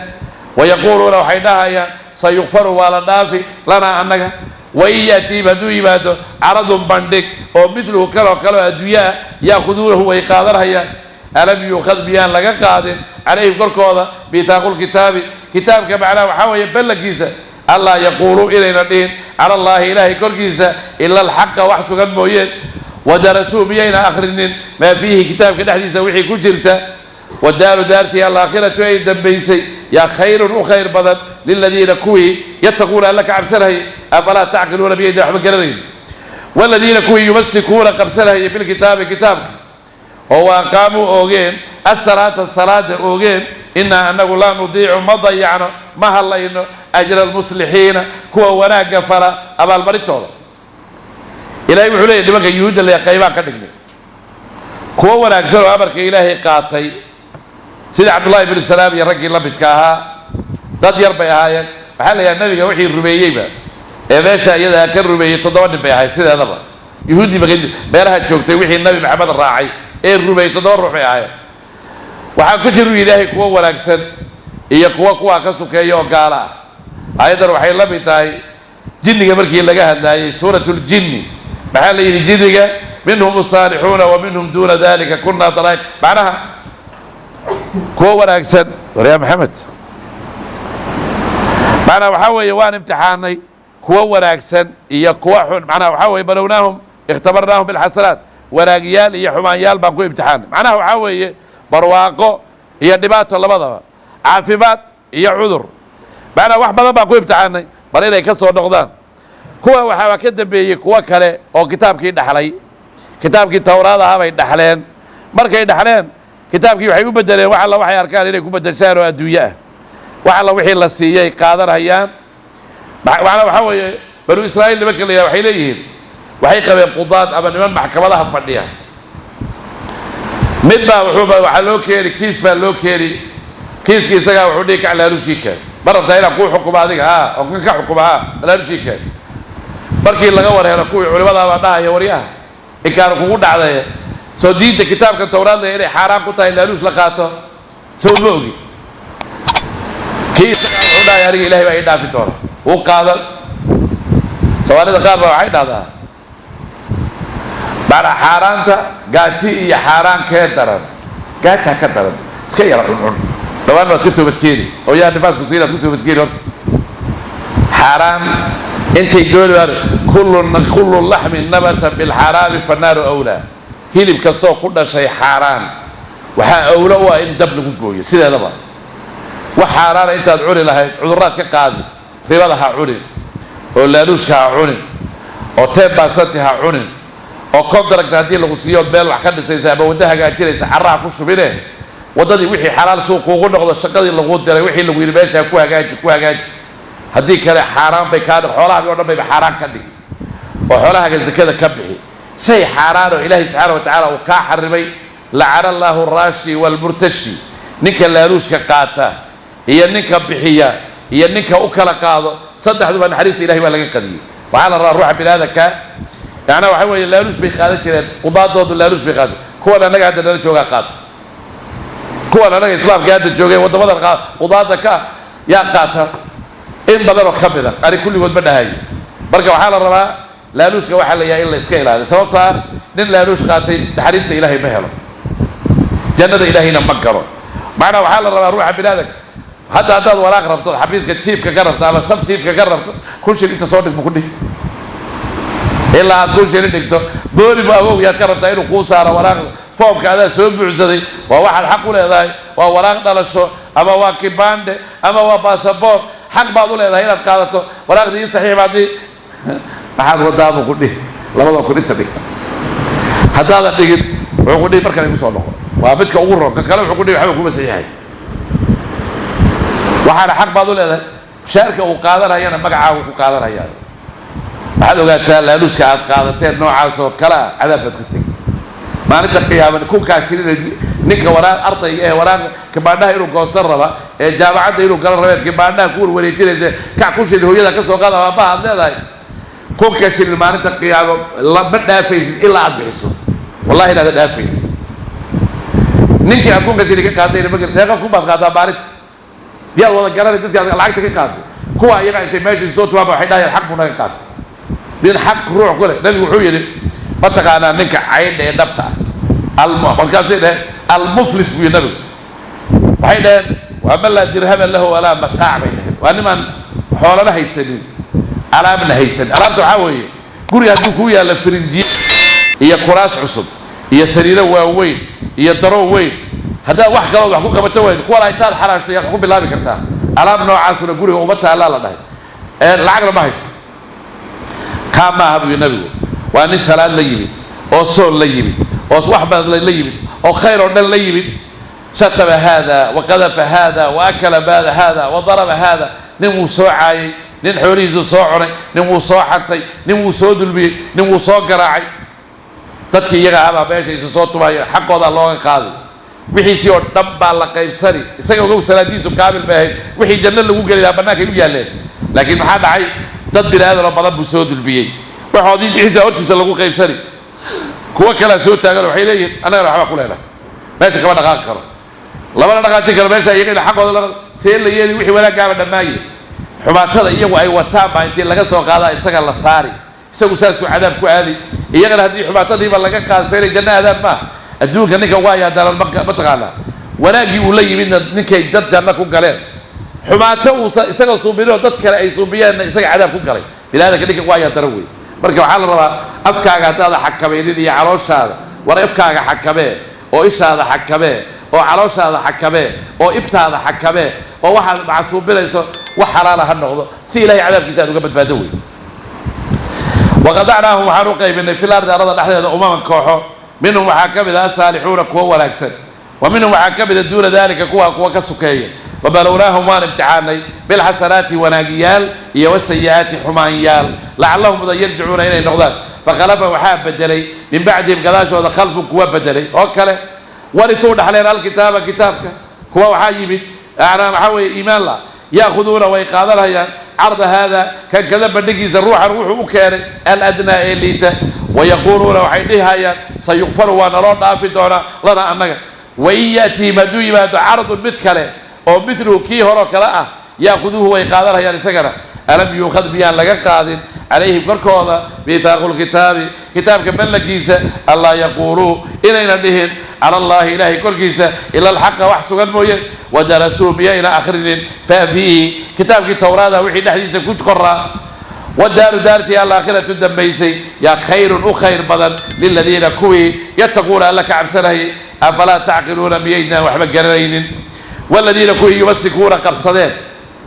Wayaquuluuna, waxay dhahayaan, sayukfaru, waa la dhaafi, lanaa, annaga, wain yaatiihim, hadduu yimaado, caradun, bandhig oo midluhu, kanoo kale oo adduunye ah, ya'khuduunahu, way qaadanhayaan. Alam yuukhad, miyaan laga qaadin, calayhim, korkooda, miithaaqulkitaabi, kitaabka, macnaha waxaa weeye ballankiisa, allaa yaquuluu, inayna dhihin, cala allaahi, ilaahay korkiisa, ila alxaqa, wax sugan mooyeen? Wadarasuu, miyayna akhrinin, maa fiihi, kitaabka dhexdiisa wixii ku jirta? Wadaaru, daartii, alaakhiratu, ay dambaysay, yaa khayrun, u khayr badan, liladiina, kuwii, yattaquuna, alla ka cabsanayay. Afalaa tacqiluuna, miyayna waxba garanayn? Waladiina, kuwii, yumasikuuna, qabsanayay, bilkitaabi, kitaabka, oo wa aqaamuu, oogeen, asalaata, salaada oogeen, innaa, anagu, laa nudiicu, ma dayacno, ma hadlayno, ajra almuslixiina, kuwa wanaagga fala abaalmarintooda. Ilahay wuxuu leeyahy nimanka yuhuudda le qaybaan ka dhignay, kuwo wanaagsan oo amarka Ilaahay qaatay, sida Cabdullahi binu Salaam iyo raggii la midka ahaa. Dad yar bay ahaayeen. Waxaa la yidhaha nabiga wixii rumeeyeyba ee meesha iyadaa ka rumeeyey 7 nin bay ahayd. Sideedaba yuhuuddii meelaha joogtay wixii Nabi Maxamed raacay ee rumeeyey 7 ruux bay ahaayeen. Waxaa ku jiru Ilaahay kuwo wanaagsan iyo kuwo kuwaa ka sukeeya oo gaalo ah. Ayaddan waxay la mid tahay jinniga markii laga hadlaayey suuratuljinni. Maxaa la yidhi jinniga? Minhum asaalixuuna wa minhum duuna dalika kunaa daraa'iq. Macnaha kuwo wanaagsan, waryaa Maxamed, macnaha waxaa weeye waan imtixaanay kuwo wanaagsan iyo kuwa xun. Macnaha waxaa weeye balownaahum, ikhtabarnaahum bilxasanaat, wanaagyaal iyo xumaanyaal baan ku imtixaanay. Macnaha waxaa weeye barwaaqo iyo dhibaato labadaba, caafimaad iyo cudur, macnaha wax badan baan ku imtixaanay bal inay ka soo noqdaan. Kuwa waxaaba ka dambeeyey kuwo kale oo kitaabkii dhaxlay, kitaabkii Towraad ahaa bay dhaxleen. Markay dhaxleen kitaabkii, waxay u bedeleen wax alla waxay arkaan inay ku bedeshaan oo adduunye ah. Wax alla wixii la siiyey qaadanayaan. Macnaa waxaa weeye Banu Israa'iil nimanka la yidhaha waxay leeyihiin, waxay qabeen qudaad ama niman maxkamadaha fadhiya. Mid baa wuxuuba waxaa loo keeni kiis baa loo keeni. Kiiski isagaa wuxuu dhihi, kac, laalushii keen. Ma rabtaa inaan kuu xukumo adiga? Haa, oo kan ka xukuma. Haa, laalushii keen. Markii laga war helo, kuwii culimadaabaa dhahaya, waryaha, inkaanu kugu dhacday, soo diinta kitaabka Towraad leh inay xaaraan ku tahay laaluush la qaato soo uma ogi? Kii isagaa wuxuu dhahay, aniga Ilahay baa ii dhaafi doona. Wuu qaadan. Soomaalida qaar baa waxay dhahdaa, macnaa xaaraanta, gaaji iyo xaaraan kee daran? Gaaja ka daran. Iska yara cuncun, dhawaan baad ka toobadkeeni oo yaa nifaasku siinaad ku toobadkeeni. Horta xaaraan intay dooni baan, kullu laxmin nabata bilxaraami fannaaru awlaa. Hilib kastoo ku dhashay xaaraan waxaa awlo u ah in dab lagu gooyo. Sideedaba wax xaaraana intaad cuni lahayd cudurraad ka qaadi. Ribada ha cunin, oo laaluushka ha cunin, oo 10% ha cunin, oo contract haddii lagu siiyo meel wax ka dhisaysa ama waddo hagaajinaysa carraha ku shubine. Waddadii wixii xalaal suuq kuugu noqdo, shaqadii lagu diray, wixii lagu yidhi meesha ku hagaaji, ku hagaaji. Haddii kale xaaraan bay kaa dhig, xoolahaagi o dhan bayba xaaraan ka dhigi, oo xoolahaaga zakada ka bixi. Shay xaaraan oo Ilaahay subxaana wa tacaala uu kaa xarimay. Lacana allaahu raashi waalmurtashi, ninka laaluushka qaata iyo ninka bixiya iyo ninka u kala qaado, saddexduba naxariista Ilahay baa laga qadiyey. Waxaa la rabaa ruuxa bini aadamka, macnaha waxaa weeye laaluush bay qaadan jireen qudaadoodu, laaluush bay qaadan. Kuwan annaga hadda nala joogaa qaato, kuwan annaga islaamka hadda joogay waddamadan qudaada ka yaa qaata in badanoo ka mida. Ani kulligood ma dhahayo. Marka waxaa la rabaa laaluushka waxaa la yahay in la iska ilaaliyo, sababto ah nin laaluush qaatay naxariista Ilaahay ma helo, jannada Ilaahayna ma galo. Macnaa waxaa la rabaa ruuxa bini aadamka, hadda haddaad walaaq rabto, xafiiska chiefka ka rabto ama sub chiefka ka rabto, 1000 shil inta soo dhig bu ku dhihi. Ilaa aad 1000 shilin dhigto, booli bu awow yaad ka rabtaa inuu kuu saaro walaaq. Foomka adaa soo buuxsaday, waa waxaad xaq u leedahay, waa walaaq dhalasho ama waa kibande ama waa basaboor, xaq baad u leedahay inaad qaadato walaaqdii. Ii saxiix baad dhihi. Maxaad wadaabuu ku dhihi? 2,000 inta dhig. Haddaadan dhigin, wuxuu ku dhihi markan igu soo noqo. Waa midka ugu roon. Ka kale wuxuu ku dhihi waxba kuma saxiixay. Waxaana xaq baad u leedahay, mushaarka uu qaadanayana magacaagu ku qaadanayaa. Waxaad ogaataa, laaluuska aad qaadateen noocaas oo kale ah, cadaab baad ku tegi maalinta qiyaama. 1000-kaa shilina ninka waraa ardayga ee waraa kibaandhaha inuu goosan raba, ee jaamacadda inuu galo rabeen, kibaandhaha ku warwareejinaysa, kac 1000 shilin hooyada ka soo qaada, aabbaha aad leedahay, 1000-ka shilin maalinta qiyaamo lama dhaafaysid ilaa aad bixiso. Wallahi inaada dhaafayn. Ninkii aad 1000-ka shilin ka qaadayna ma deeqa kun baad qaadaa maalinta. Miyaad wada garanay dadki aad lacagta ka qaatay? Kuwa iyaga intay meeshii soo tumaanba waxay dhahayaan xaq buu naga qaatay. Nin xaq ruux ku leh. Nabigu wuxuu yidhi, ma taqaanaa ninka caydha ee dhabta ah? Markaasay dhaheen, almuflis buu yidhi nabigu. Waxay dhaheen, waa man laa dirhama lahu walaa mataac, bay dhaheen. Waa nimaan xoolana haysanin, alaabna haysanin. Alaabta waxaa weeye, guriga hadduu kuu yaalla firinjiye iyo kuraas cusub iyo sariiro waaweyn iyo daroo weyn, haddaad wax kalood wax ku qabato waydo, kuwana intaad xaraashto yaa ku bilaabi kartaa. Alaab noocaasuna guriga uma taallaa la dhahay, lacagna ma haysto. Kaa maaha buu yidhi nabigu. Waa nin salaad la yimid oo soon la yimid oo wax badan la yimid oo khayr oo dhan la yimid. Shatama hada wa qadafa hada wa akala maala hada wa daraba hada. Nin wuu soo caayay, nin xoolihiisuu soo cunay, nin wuu soo xantay, nin wuu soo dulmiyey, nin wuu soo garaacay. Dadkii iyaga ahabaa meesha isu soo tumaya, xaqoodaa looga qaaday. Wixiisii oo dhan baa la qaybsani. Isaga ogow, salaadiisu kaamil bay ahayd, wixii janno lagu geli lahaa bannaankay u yaalleen. Laakiin maxaa dhacay? Dad bini aadan oo badan buu soo dulmiyey, waxoodii wixiisa hortiisa lagu qaybsani. Kuwo kalea soo taagan, waxay leeyihin, annagana waxbaa ku leenahay. Meesha kama dhaqaaqi karo, lamana dhaqaajin karo meesha iyaga ila xaqooda la see la yeeli. Wixii wanaaggaaba dhammaaye, xumaatada iyagu ay wataan baa intii laga soo qaadaa isaga la saari. Isagu saasuu cadaab ku aadi. Iyagana haddii xumaatadiiba laga qaado, so inay janno aadaan maaha. Adduunka ninka waa yaadaran, ma taqaanaa? Wanaaggii uu la yimidna ninkay dad janno ku galeen, xumaato uusa isagoo suubinoo dad kale ay suubiyeenna isaga cadaab ku galay. Biniaadanka ninka waa yaadaran wey. Marka waxaa la rabaa, afkaaga haddaada xakamaynin iyo calooshaada, war afkaaga xakamee oo ishaada xakamee oo calooshaada xakamee oo ibtaada xakamee, oo waxaad macsuubinayso wax xalaala ha noqdo, si ilahay cadaabkiisa aad uga badbaado wey. Waqadacnaahum, waxaan u qaybinay, fil ardi, arada dhexdeeda, umaman, kooxo. Minhum waxaa ka mid ah asaalixuuna, kuwa wanaagsan, wa minhum waxaa ka mida duuna dalika, kuwa ka sukeeya. Wabalownaahum, waan imtixaanay, bilxasanaati, wanaagiyaal, iyo wasayi'aati, xumaanyaal, lacallahum mudan yarjicuuna, inay noqdaan. Fakhalafa, waxaa bedelay, min bacdihim, gadaashooda, khalfun, kuwa bedelay oo kale. Warithuu, dhaxleen, alkitaaba, kitaabka. Kuwa waxaa yimid macnaa waxaa weeye iimaan la ya'khuduuna, way qaadanayaan, carda haada, kan kada bandhigiisa, ruuxan wuxuu u keenay, aladnaa, ee liita. Wayaquuluuna, waxay dhihayaan, sayukfaru, waa naloo dhaafi doonaa, lana, annaga. Wain ya'tihim, hadduu yimaado, cardun, mid kale oo midluhu, kii horoo kale ah, ya'khuduuhu, way qaadanayaan isagana. Alam yuukhad, miyaan laga qaadin, calayhim, korkooda, miithaaqu lkitaabi, kitaabka ballankiisa, allaa yaquuluu, inayna dhihin, cala allaahi, ilaahay korkiisa, ila alxaqa, wax sugan mooye? Wadarasuu, miyayna akhrinin, fiihi, kitaabkii towraada, wixii dhexdiisa ku qoraa? Wadaaru, daartii, alaakhiratu, dambaysay, yaa khayrun, u khayr badan, liladiina, kuwii, yattaquuna, alla ka cabsanayay. Afalaa tacqiluuna, miyaydnaan waxba garanaynin? Waladiina, kuwii, yumasikuuna, qabsadeen,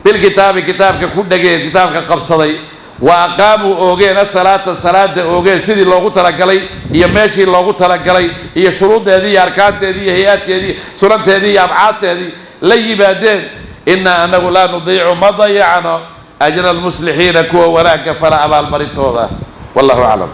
bilkitaabi, kitaabka ku dhegeen, kitaabka qabsaday, wa aqaamuu, oogeen, asalaata, salaada oogeen sidii loogu talagalay iyo meeshii loogu talagalay iyo shuruuddeedii iyo arkaanteedii iyo hay-aadkeedii, sunanteedii iyo abcaadteedii la yimaadeen. Innaa, anagu, laa nudiicu, ma dayacno, ajra almuslixiina, kuwa wanaagga fala abaalmarintooda. Wallahu aclam.